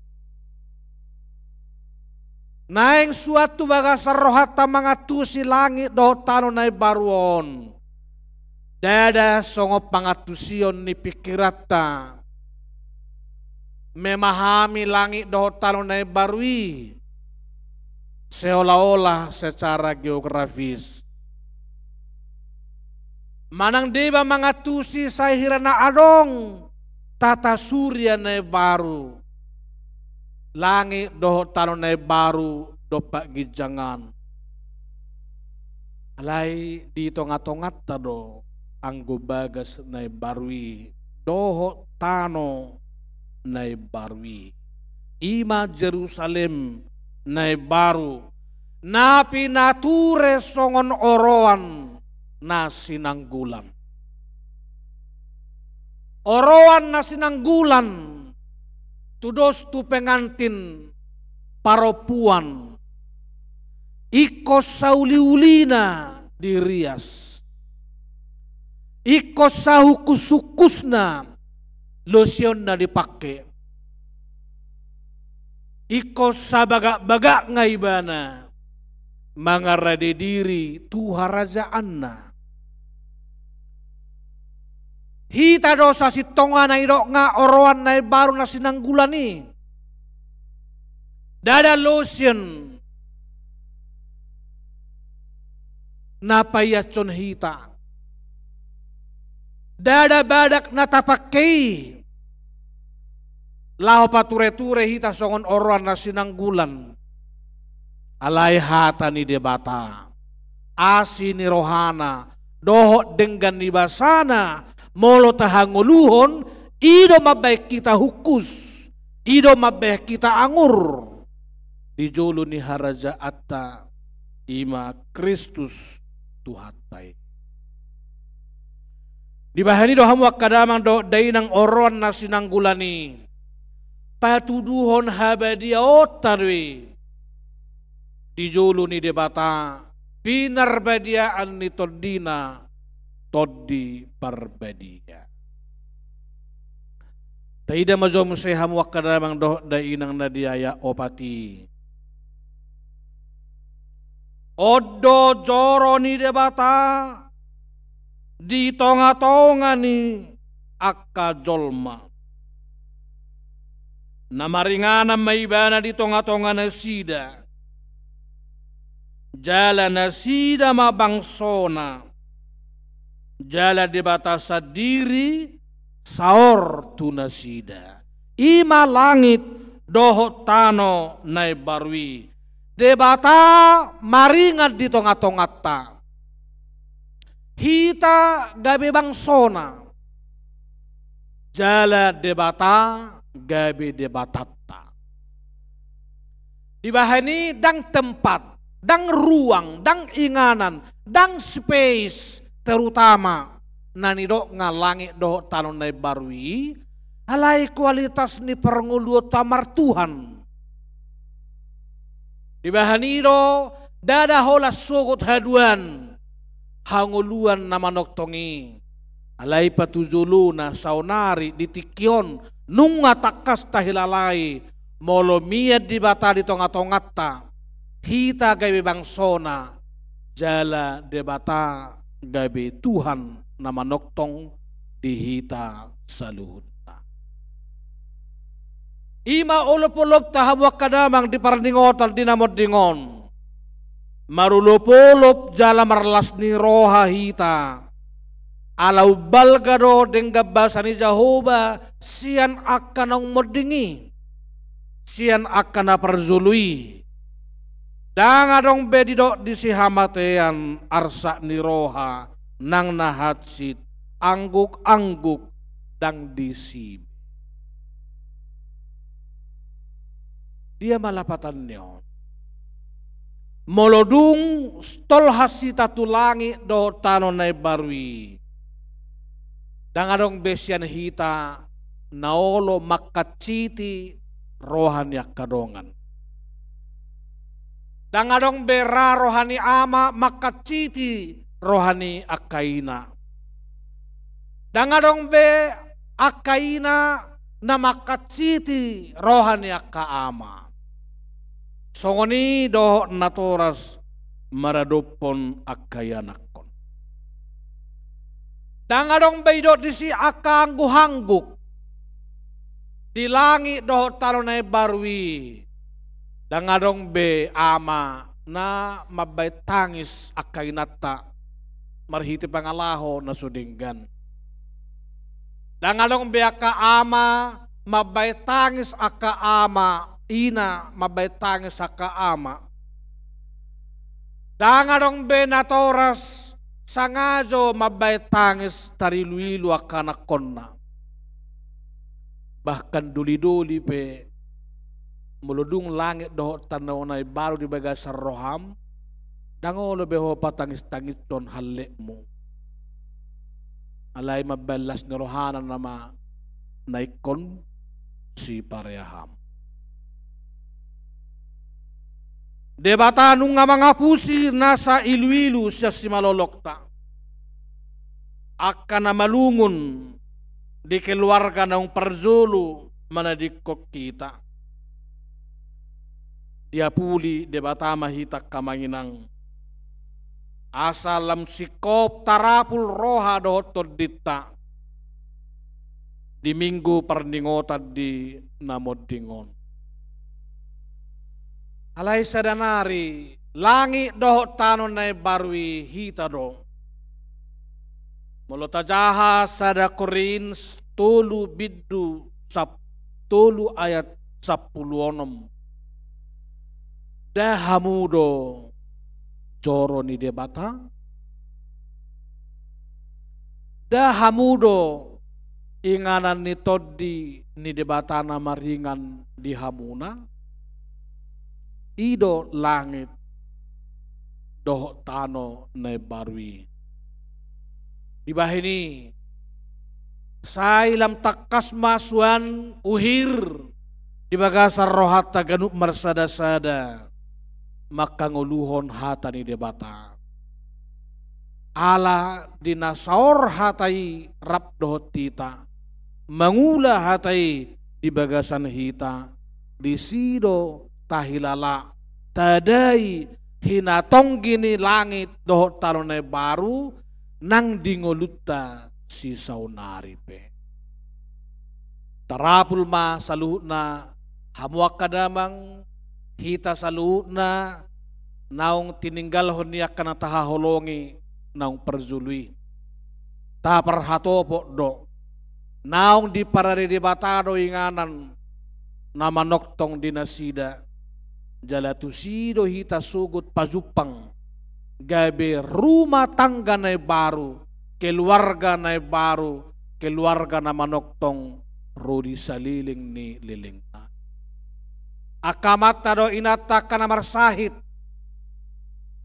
Naeng suan tu bagasan rohanta mangantusi langit dohot tano na imbaru on. Ndada songon pangantusion ni pingkiranta memahami langit dohot tano na imbaru i seolah-olah secara geografis. Manang deba mangantusi sai hira na adong tata surya na imbaru, langit dohot tano na imbaru dompak ginjang an. Alai di tonga-tonganta do anggo bagas na imbaru i dohot tano na imbaru i. I ma Jerusalem na imbaru, na pinature songon oroan na sinanggulan. Oroan na sinanggulan tudos tu pengantin parompuan. Ingkon sauli-ulina dirias. Ingkon sahungkus-hungkusna losionna dipangke. Ingkon sabagak-bagakna ibana mangarade diri tu harajaanna. Hita do sasintongna na nidokna oroan na imbaru na sinanggulan i. Ndada losion na paiashon hita. Ndada badak na tapangke i laho pature-ture hita songon oroan na sinanggulan. Alai hata ni Debata, asi ni rohana dohot denggan ni basana, molo tahangoluhon, i do mambahen hita hungkus, i do mambahen hita angur di jolo ni harajaanta, i ma Kristus Tuhanta i. Dibahen i do hamu angka damang dohot dainang, oroan na sinanggulan i patuduhon habadiaonta do i di jolo ni Debata, pinarbadiaan ni TondiNa, Tondi Parbadia. Taida ma jo muse hamu angka damang dohot dainang na di ayat opat i. On do joro ni Debata di tonga-tonga ni angka jolma. Na maringanan ma Ibana di tonga-tonga nasida. Jala nasida ma bangsoNa. Jala Debata sandiri saor tu nasida. I ma langit dohot tano na imbaru i. Debata maringan di tonga-tonganta. Hita gabe bangsoNa. Jala Debata gabe Debatanta. Dibahen i ndang tempat, ndang ruang, ndang inganan, ndang space, terutama na nidokna langit dohot tano na imbaru i, alai kualitas ni parngoluonta martuhan. Dibahen i do ndada holan sogot haduan hangoluan na manongtong i. Alai patujolona saonari di tingki on nunga tangkas tahilalai molo mian Debata di tonga-tonganta, hita gabe bangsoNa, jala Debata gabe Tuhan na manongtong di hita saluhutna. I ma olop-olopta hamu angka damang di parningotan di na monding on. Marolop-olop jala marlas ni roha hita. Ala umbalga do denggan basa ni Jahowa sian angka naung monding i, sian angka na parjolo i. Ndang adong be didok disi hamatean arsak ni roha nang na hansit, angguk-angguk ndang disi be. Dia ma lapatan ni on? Molo dung tolhas hita tu langit dohot tano na imbaru i, ndang adong be sian hita na olo mangkansiti roha ni angka dongan. Ndang adong be ra roha ni ama mangkansiti roha ni angka ina. Ndang adong be angka ina na mangkansiti roha ni angka ama. Songon i dohot natoras maradophon angka ianakhon. Ndang adong be didok disi angka angguk-angguk di langit dohot tano na imbaru i. Ndang adong be ama na mambahen tangis angka inanta marhite pangalaho na so denggan. Ndang adong be angka ama mambahen tangis angka ama, ina mambahen tangis angka ama. Ndang adong be natoras sangajo mambahen tangis tarilu-ilu angka anakhonna. Bahkan doli-doli pe, molo dung langit dohot tano na imbaru di bagasan roham, ndang olo be ho patangis-tangishon hallekmu. Alai mambahen las ni rohana nama na ingkon sipareaham. Debata nunga mangapusi nasa ilu-ilu sian simalolongta. Angka na malungun di keluarga naung parjolo manadingkon hita. Diapuli Debata ma hita angka amang inang. Asa lam singkop tarapul roha dohot tondinta di Minggu parningotan di na monding on. Alai sada nari, langit dohot tano na imbaru i hita do. Molo tajaha sada Korint tolu bindu sap-, tolu ayat sampulu onom. Nda hamu do joro ni Debata? Nda hamu do inganan ni Tondi ni Debata na maringan di hamuna? I do langit dohot tano na imbaru i. Dibahen i, sai lam tangkas ma suan uhir di bagasan rohanta ganup marsada-sada mangkangoluhon hata ni Debata. Ala di na saor hata i rap dohot hita, mangula hata i di bagasan hita, disi do tahilala, tadai hinatonggi ni langit dohot tano na imbaru nang di ngolunta sisaonari pe. Tarapul ma saluhutna hamu angka damang, hita saluhutna naung tininggalhon ni angka na tahaholongi naung parjolo i. Taparhatopot do, naung diparade Debata do inganan na manongtong di nasida. Jala tusi do hita sogot pajumpang gabe rumah tangga na imbaru, keluarga na imbaru, keluarga na manongtong ro di saleleng ni lelengna. Angka amanta dohot inanta angka na marsahit,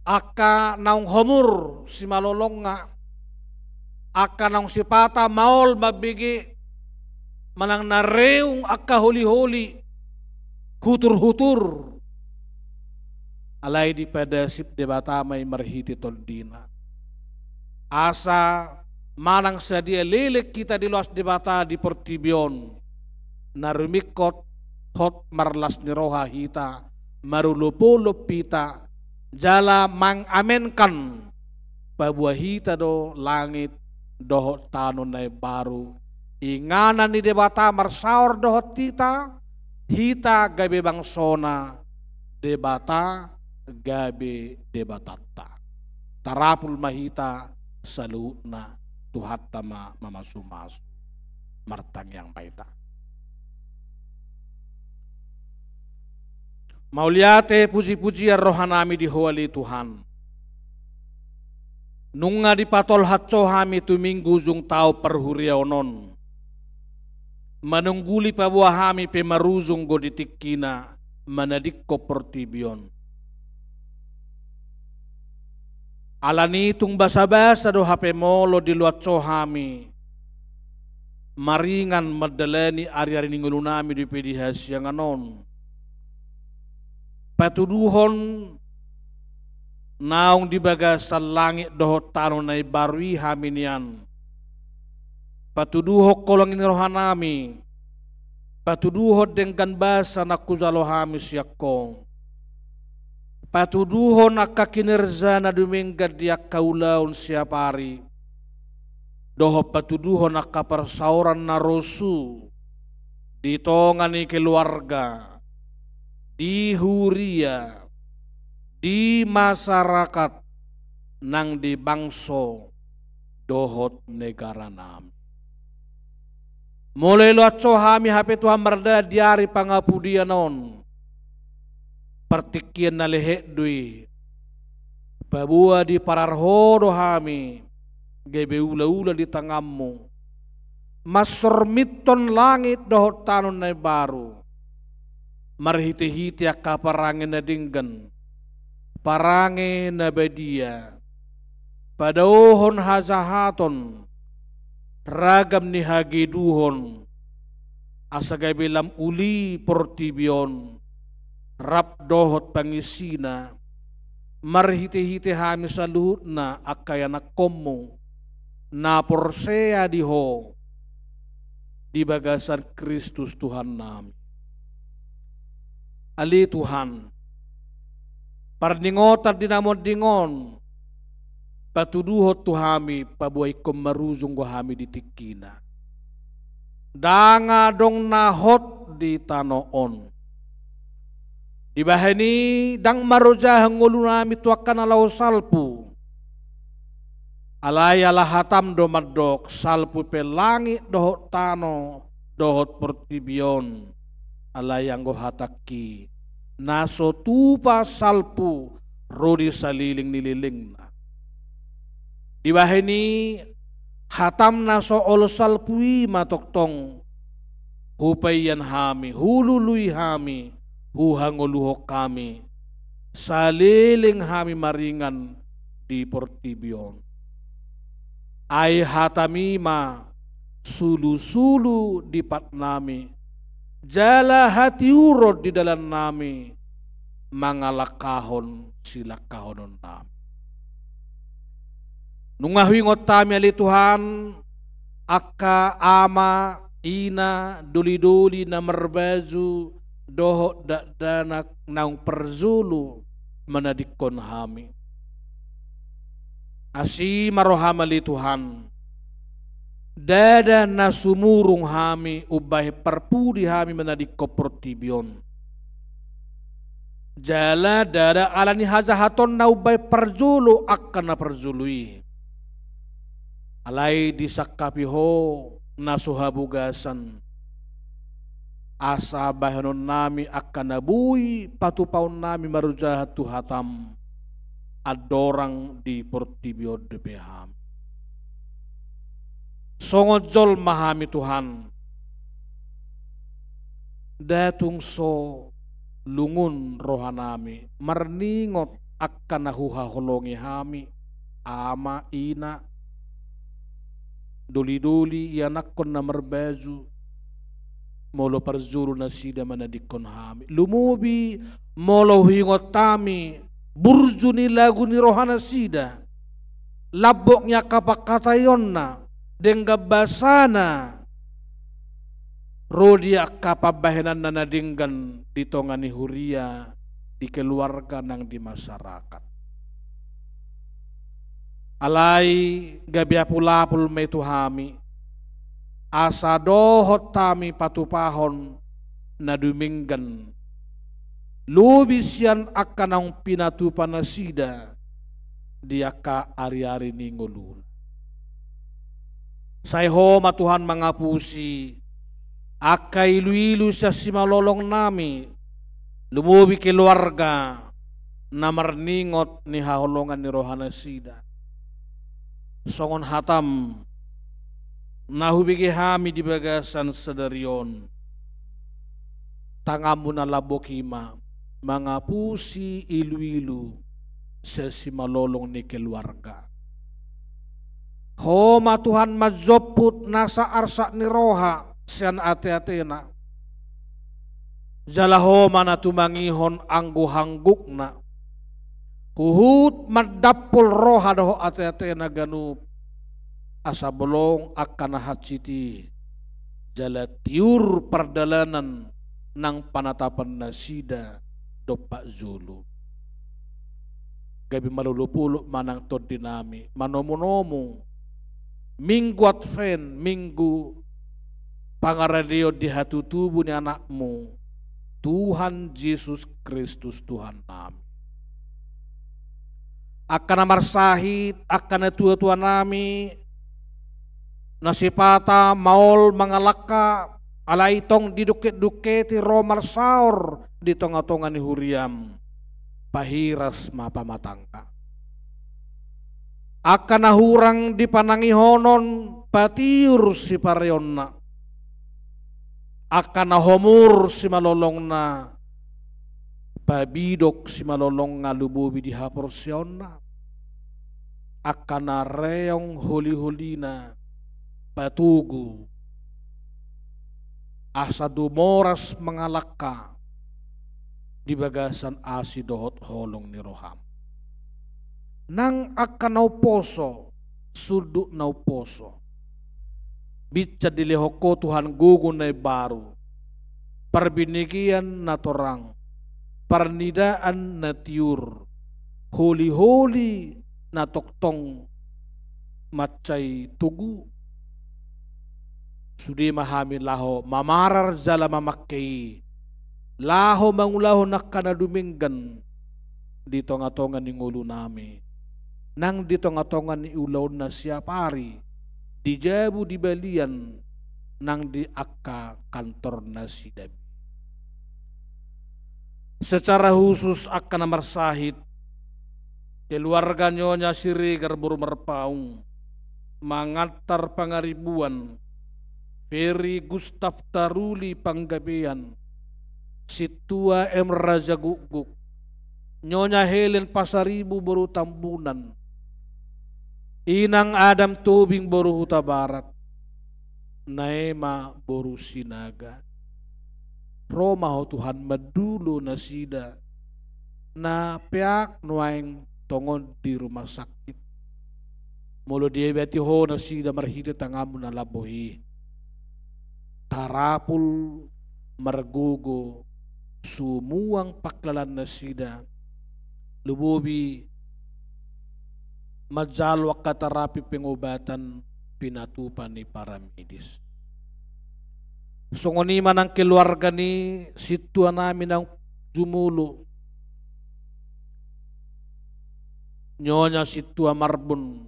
angka naung homur simalolongna, angka naung sipata maol mambege, manang na reung angka holi-holi, hutur-hutur. Alai dipadasip Debata ma i marhite Tondina. Asa manang sadia leleng hita diloas Debata di portibi on, na rumingkot hot marlas ni roha hita, marolop-olop hita, jala mangamenkan paboa hita do langit dohot tano na imbaru. Inganan ni Debata marsaor dohot hita, hita gabe bangsona, Debata gabe Debatanta. Tarapul ma hita saluhutna, Tuhanta ma mamasu-masu. Martangiang ma hita. Mauliate puji-pujian rohanami di Ho ale Tuhan. Nunga dipatolhas Ho hami tu Minggu ujung taon parhuriaon on, manungguli paboa hami pe marujung do di tingkina manadingkon portibi on. Alani tung basa-basa do hape molo diloas Ho hami maringan mandalani ari-ari ni ngolunami dope di hasiangan on. Patuduhon naung di bagasan langit dohot tano na imbaru i hami nian. Patuduhon holong ni rohanami, Patuduhon denggan basa na hujalo hami sian Ho. Patuduhon angka kinerja na dumenggan di angka ulaon siapari, dohot patuduhon angka parsaoran na rosu di tonga ni keluarga, di huria, di masyarakat, nang di bangso dohot negara nami. Molo iloas Ho hami hape Tuhan mardalan di ari pangapudian on, partingkian na lehet do i, paboa diparar Ho do hami gabe ulaula di tanganmu, mansormithon langit dohot tano na imbaru, marhitehite angka parange na denggan, parange na badia, padaohon hajahaton, ragam ni hageduhon, asa gabe lam uli portibi on, rap dohot pangisina, marhitehite hami saluhutna angka ianakkonmu na porsea di Ho di bagasan Kristus Tuhannami. Ale Tuhan, parningotan di na monding on, patuduhon tu hami, paboa ingkon marujung do hami di tingkina. Ndang adong na hot di tano on. Dibahen i ndang marojahan ngolunami tu angka na laho salpu. Alai ala hatam do mandok, salpu pe langit dohot tano dohot portibi on. Alai anggo hatangki, na so tupa salpu ro di saleleng ni lelengna. Dibahen i, hatam na so olo salpu i ma tongtong hupaian hami, hulului hami, huhangoluhon hami, saleleng hami maringan di portibi on. Ai hatami ma sulusulu di patnami, jala hatiuron di dalannami, mangalangkahon silangkahononnami. Nunga huingot hami ale Tuhan, angka ama, ina, dolidoli na marbaju dohot dakdanak naung parjolo manadingkon hami. Asi ma roham ale Tuhan, ndada na sumurung hami umbahen parpudi hami manadingkon portibi on. Jala ndada ala ni hajahatonna umbahen parjolo angka na parjolo i. Alai disangkapi Ho na so habogasan, asa bahenonnami angka na boi patupaonnami marojahan tu hatam, andorang di portibi on dope hami. Songon jolma hami Tuhan, nda tung so lungun rohanami marningot angka na huhaholongi hami, ama, ina, dolidoli, ianakkon na marbaju, molo parjolo nasida manadingkon hami. Lumobi molo huingot hami burju ni lagu ni rohanasida, lambok ni angka pangkataionna, denggan basana, ro di angka pambahenanna na denggan di tonga ni huria, di keluarga nang di masyarakat. Alai gabe apulapul ma i tu hami, asa dohot hami patupahon na dumenggan, lobi sian angka naung pinatupa nasida di angka ariari ni ngoluna. Sai Ho ma Tuhan mangapusi angka iluilu sian simalolongnami, lumobi keluarga na marningot ni haholongan ni rohanasida. Songon hatam na hubege hami di bagasan sadari on, tanganmu na lambok i ma mangapusi iluilu sian simalolong ni keluarga. Ho ma Tuhan manjomput nasa arsak ni roha sian ateatena. Jala Ho ma na tumangihon angguhanggukna. Huhut mandampul roha dohot ateatena ganup, asa bolong angka na hansit i jala tiur pardalanan nang panatapannasida dompak jolo. Gabe malolopolop ma nang tondinami manomunomu Minggu Advent, Minggu pangaradeon di hatutubu ni Anakmu, Tuhan Jesus Kristus Tuhannami. Angka na marsahit, angka natuatuanami, na sipata maol mangalangka, alai tong didungketdungketi ro marsaor di tongatonga ni huriam, pahiras ma pamatangna. Angka na hurang di panangihonon, patiur sipareonna. Angka na homur simalolongna, pabidok simalolongna lumobi di haporseaonna. Angka na reong holiholina, patogu asa dumoras mangalangka di bagasan asi dohot holong ni roham. Nang angka na umposo, sundut na umposo, binsan dilehon Ho Tuhan gogo na imbaru, parbinegean na torang, parnidaan na tiur, holiholi na tongtong mansai togu. Sude ma hami laho mamarar jala mamangke i, laho mangulahon angka na dumenggan di tongatonga ni ngolunami, nang di tongatonga ni ulaonna siapari, di jabu di balian, nang di angka kantornasida be. Secara khusus angka na marsahit, keluarga Nyonya Siregar boru Marpaung, mangantar pangaribuan, Ferry Gustav Taruli Panggabean, Sintua M Rajagukguk, Nyonya Helen Pasaribu boru Tambunan, Inang Adam Tobing boru Hutabarat, Naema boru Sinaga. Ro ma Ho Tuhan mandulo nasida na peak nuaeng tongon di rumah sakit. Molo diobati Ho nasida marhite tanganmu na lambok i, tarapul margogo sumuang pangkilalaan nasida, lumobi manjalo angka terapi pengobatan pinatupa ni paramedis. Songon i ma nang keluarga ni sintuanami naung jumolo, Nyonya Sintua Marbun,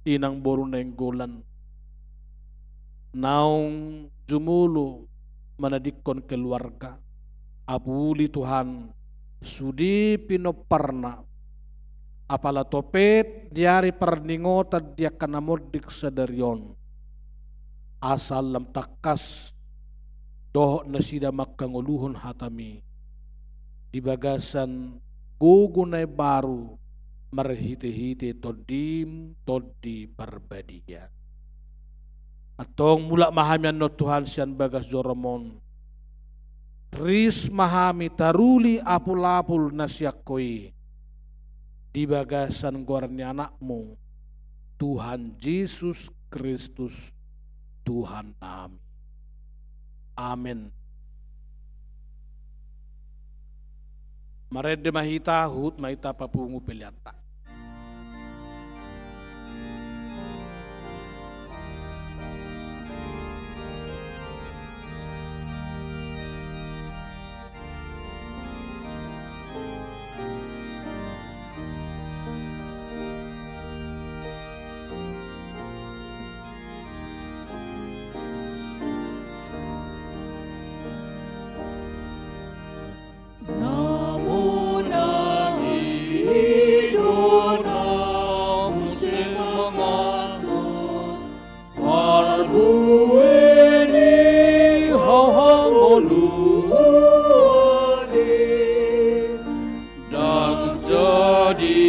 Inang boru Nainggolan, naung jumolo manadingkon keluarga. Apuli Tuhan, sude pinomparna, apala topet di ari parningotan di angka na monding sadari on, asa lam tangkas dohot nasida mangkangoluhon hatami di bagasan gogo na imbaru marhitehite Tondim Tondi Parbadia. Antong mulak ma hami annon Tuhan sian bagas joroM on. Ris ma hami taruli apulapul na sian Ho i di bagasan goar ni AnakMu, Tuhan Jesus Kristus, Tuhannami. Amen. Marende ma hita, huhut ma hita papungu peleanta. Na monang i do na muse manganton, parbue ni hahangoluan i. Ndang jadi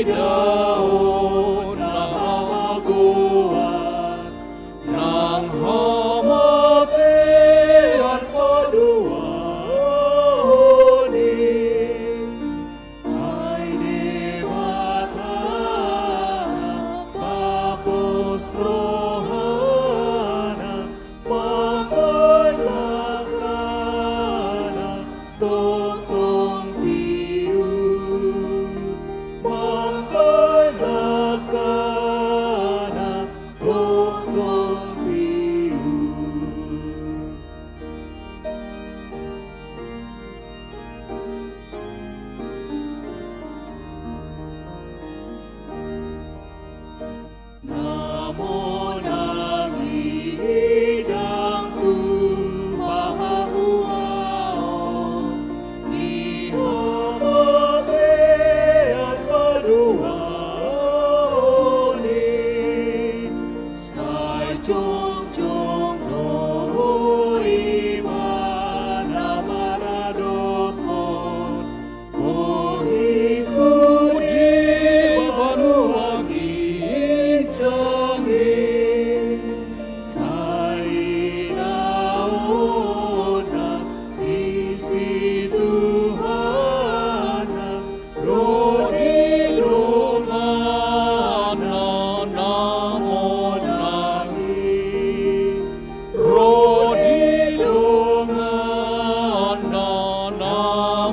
idaon na hamagoan, nang hamatean paduahon i. Ai Debata, pos roha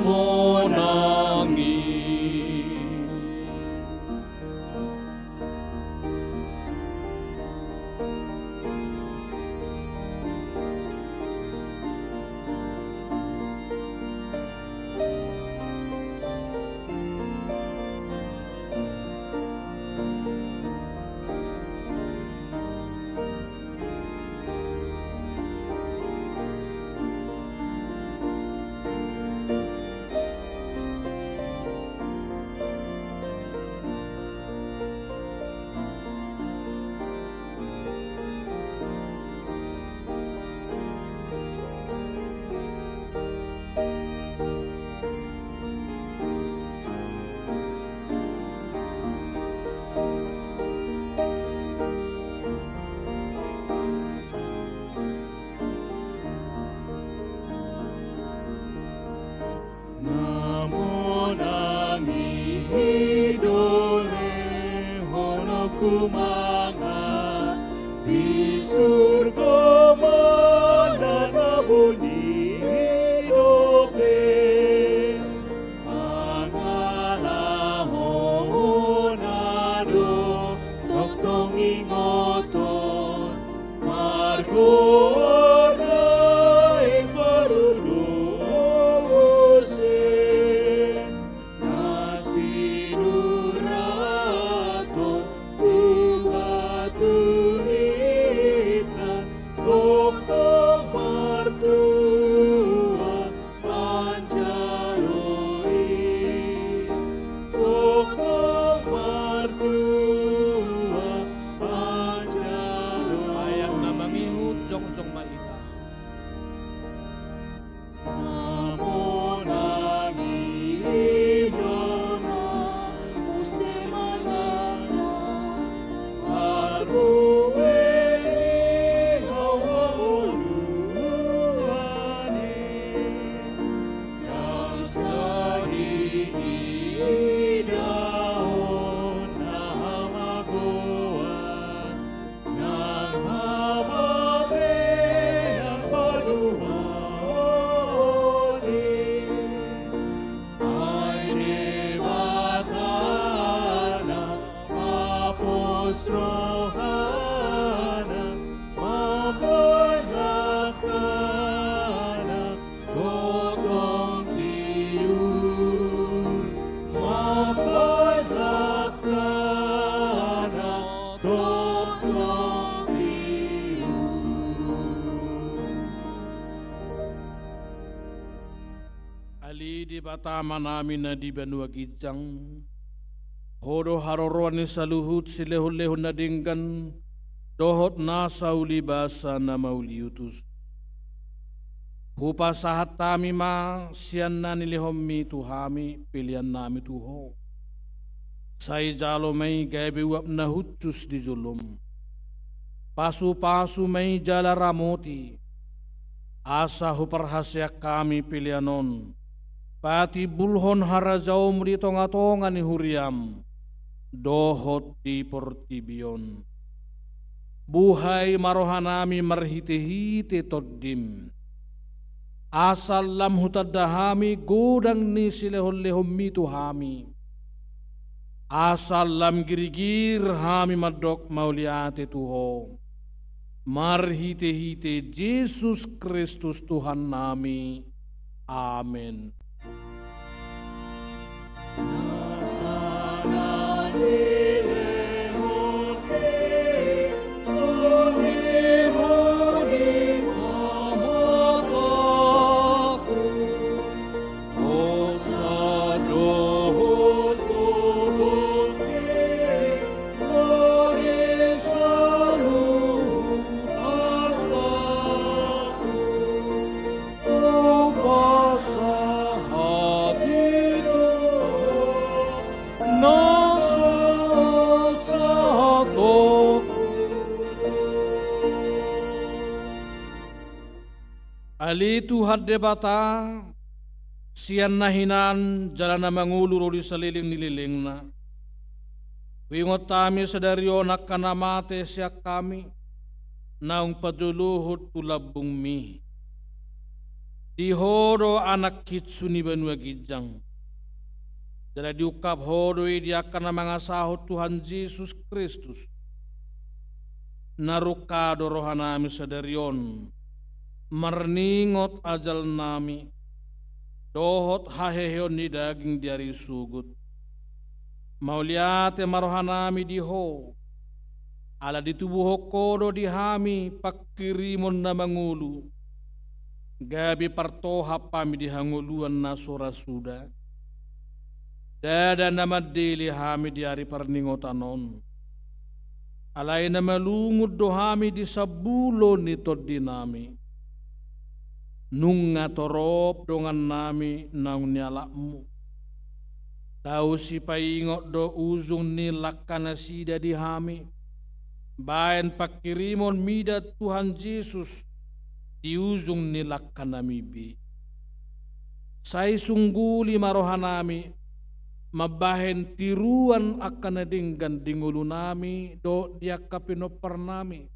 monang i. Na monang i do lehononku mangan di surgo, manang na buni dope. Pangalahona do tongtong ingoton, margoar naeng pardomuson, na sinurathon tu batu intan, tongtong martua manjalo i, tongtong martua manjalo i. Ayat na mangihut, jongjong ma hita. Na monang i do na muse manang na marbue ni hauma uluan i. Ndang jadi idaon na hamagoan nang hamatean paduahon i. Ai Debata na mapos rohana mambahen langkana tongtong tiur, mambahen langkana tongtong tiur. Ale Debata Amanami na di banua ginjang, Ho do haroroan ni saluhut silehonlehon na denggan dohot nasa ulibasa na mauliutus. Hupasahat hami ma sian na nilehonmi tu hami peleannami tu Ho. Sai jalo ma i gabe uap na hushus di jolom. Pasupasu ma i jala ramoti, asa huparhaseang hami pelean on, patimbulhon harajaonmu di tongatonga ni huriam dohot di portibi on. Buhai ma rohanami marhitehite Tondim, asa lam hutanda hami godang ni silehonlehonmi tu hami, asa lam girgir hami mandok mauliate tu Ho, marhitehite Jesus Kristus Tuhannami. Amen. Ale Tuhan Debata, sian na hinan jala na mangolu ro di saleleng ni lelengna, huingot hami sadari on angka na mate sian hami, naung pajolohon tu lambungmi. Di Ho do Anak hinsu ni banua ginjang. Jala diungkap Ho do i di angka na mangasahon Tuhan Jesus Kristus. Na rungka do rohanami sadari on, marningot ajalnami, dohot haheheon ni daging di ari sogot. Mauliate ma rohanami di Ho, ala ditubuhon Ho do di hami pangkirimon na mangolu, gabe partohap hami di hangoluan na so ra suda. Ndada na mandele hami di ari parningotan on. Alai na malungun do hami di sambulo ni tondinami. Nunga torop dongannami naung nialapmu. Tau sipaingot do ujung ni langkanasida di hami, baen pangkirimon mida Tuhan Jesus di ujung ni langkanami be. Sai sungguli ma rohanami, mambahen tiruan angka na denggan di ngolunami dohot di angka pinomparnami.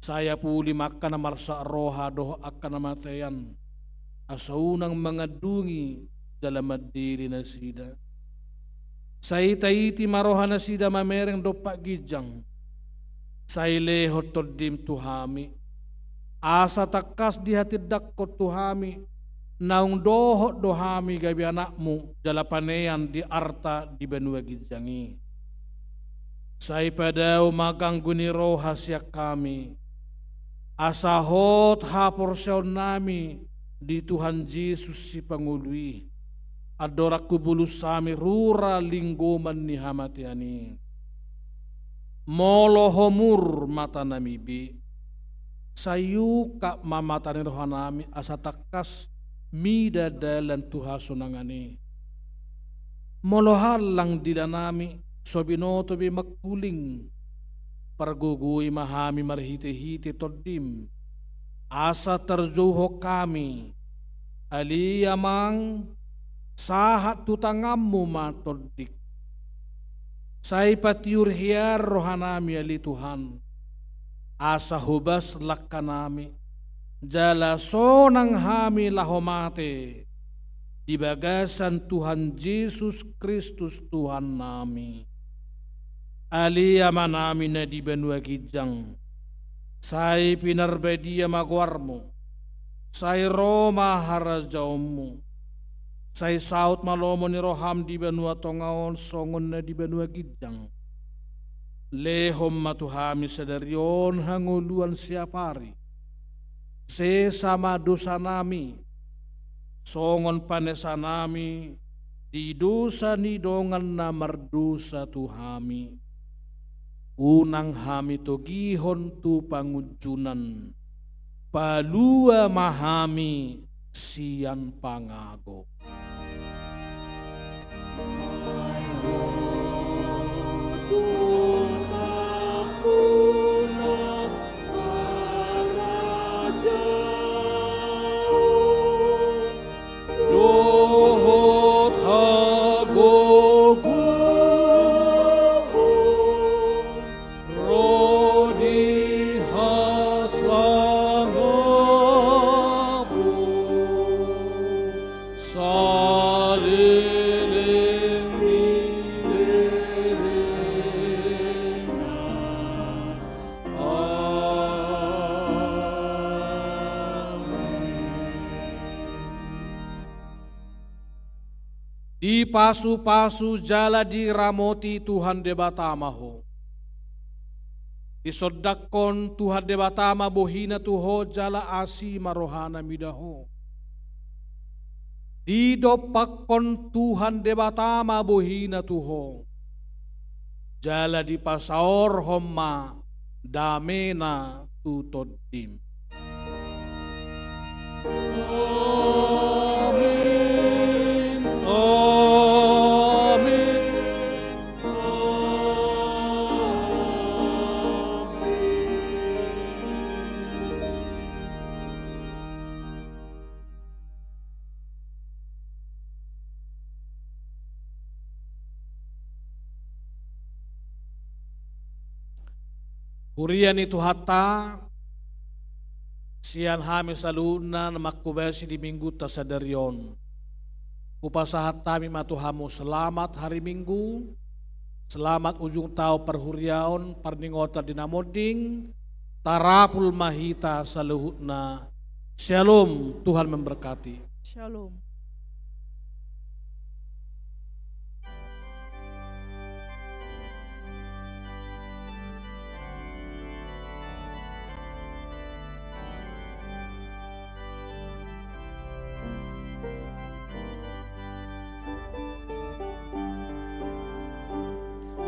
Sai apuli ma angka na marsak roha dohot angka na matean, asa unang mangandungi jala mandele nasida. Sai taiti ma rohanasida mamereng dompak ginjang. Sai lehon tondim tu hami, asa tangkas dihatindangkon tu hami, naung dohot do hami gabe anakmu jala panean di arta di banua ginjang i. Sai padao ma ganggu ni roha sian hami, asa hot haporseaonnami di Tuhan Jesus Sipangolu i, andorang hubolus hami rura linggoman ni hamatean i. Molo homur matanami be, sai ungkap ma mata ni rohanami asa tangkas mida dalan tu hasonangan i. Molo hallang dilanami so binoto be mangkuling, pargogoi ma hami marhitehite tondim, asa tarjouhon hami. Ale Amang, sahat tu tanganmu ma tondingku. Sai patiur hian rohanami ale Tuhan, asa hobas langkanami, jala sonang hami laho mate di bagasan Tuhan Jesus Kristus Tuhannami. Ale Amanami na di banua ginjang, sai pinarbadia ma goarmu, sai ro ma harajaonmu, sai saut ma lomo ni roham di banua tonga on songon na di banua ginjang. Lehon ma tu hami sadari on hangoluan siapari. Sesa ma dosanami, songon panesanami di dosa ni dongan na mardosa tu hami. Unang hami togihon tu pangunjunan, palua ma hami sian pangago. Dohot hagogoon ro di hasangapon saleleng ni lelengna. Amen. Dipasupasu jala diramoti Tuhan Debata ma ho. Disondangkon Tuhan Debata ma bohina tu ho jala asi ma rohana mida ho. Didompakkon Tuhan Debata ma bohina tu ho, jala dipasaorhon ma damena tu tondim. Amin. Amin. Huria ni Tuhanta, Sian hami saluhutna na manghobasi di Minggunta sadari on, hupasahat hami ma tu hamu selamat hari Minggu, selamat ujung taon parhuriaon, parningotan di na monding, tarapul ma hita saluhutna. Syalom, Tuhan memberkati. Syalom.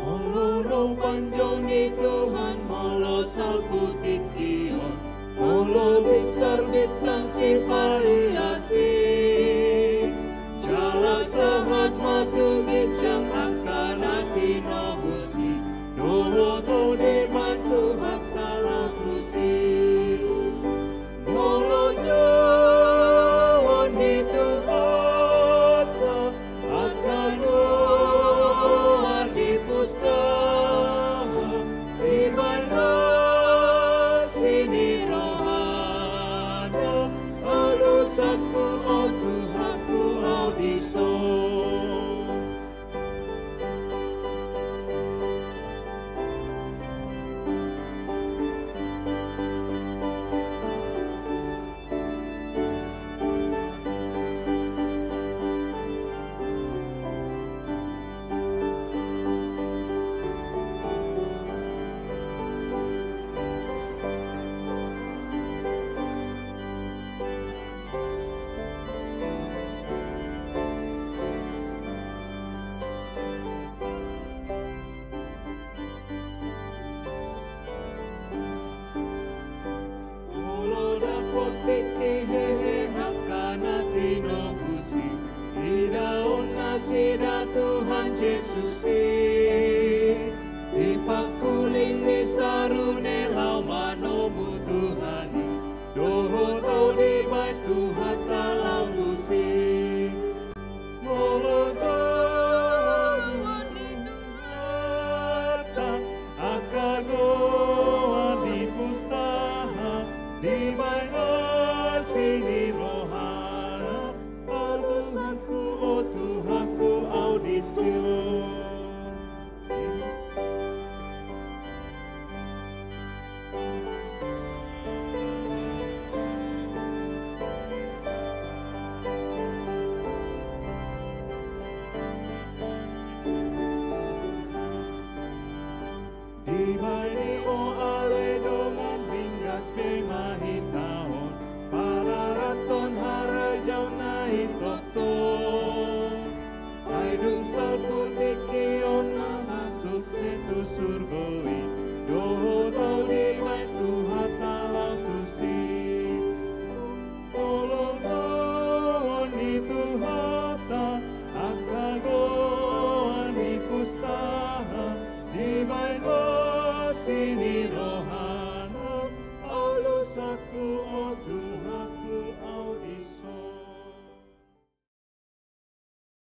Molo ro panjou ni Tuhan, molo salpu tingki on, molo binsar bintang sipaliasi, jala sahat ma tu ginjang angka na tinobus i, dohot on dibaen Tuhanta laho tusi. Molo jaloon ni Tuhanta angka goar di pustaha, dibaen asi ni rohana, alusangku, o Tuhanku, au dison. Molo dapot tingki hehe angka na tinobus i, idaon nasida Tuhan Jesus i, di pangkuling ni sarune laho manomu Tuhan i, dohot on dibaen Tuhanta laho tusi. Molo jaloon ni Tuhanta angka goar di pustaha, dibaen asi ni rohana, alusangku, o Tuhanku, au dison. Dibaen i, o ale dongan, ringgas be ma hita on pararathon harajaon na i tongtong. Ai dung salpu tingki on na masuk be tu surgo i, dohot on dibaen Tuhanta laho tusi. Molo jaloon ni Tuhanta angka goar di pustaha, dibaen asi ni rohana, alusangku, o Tuhan.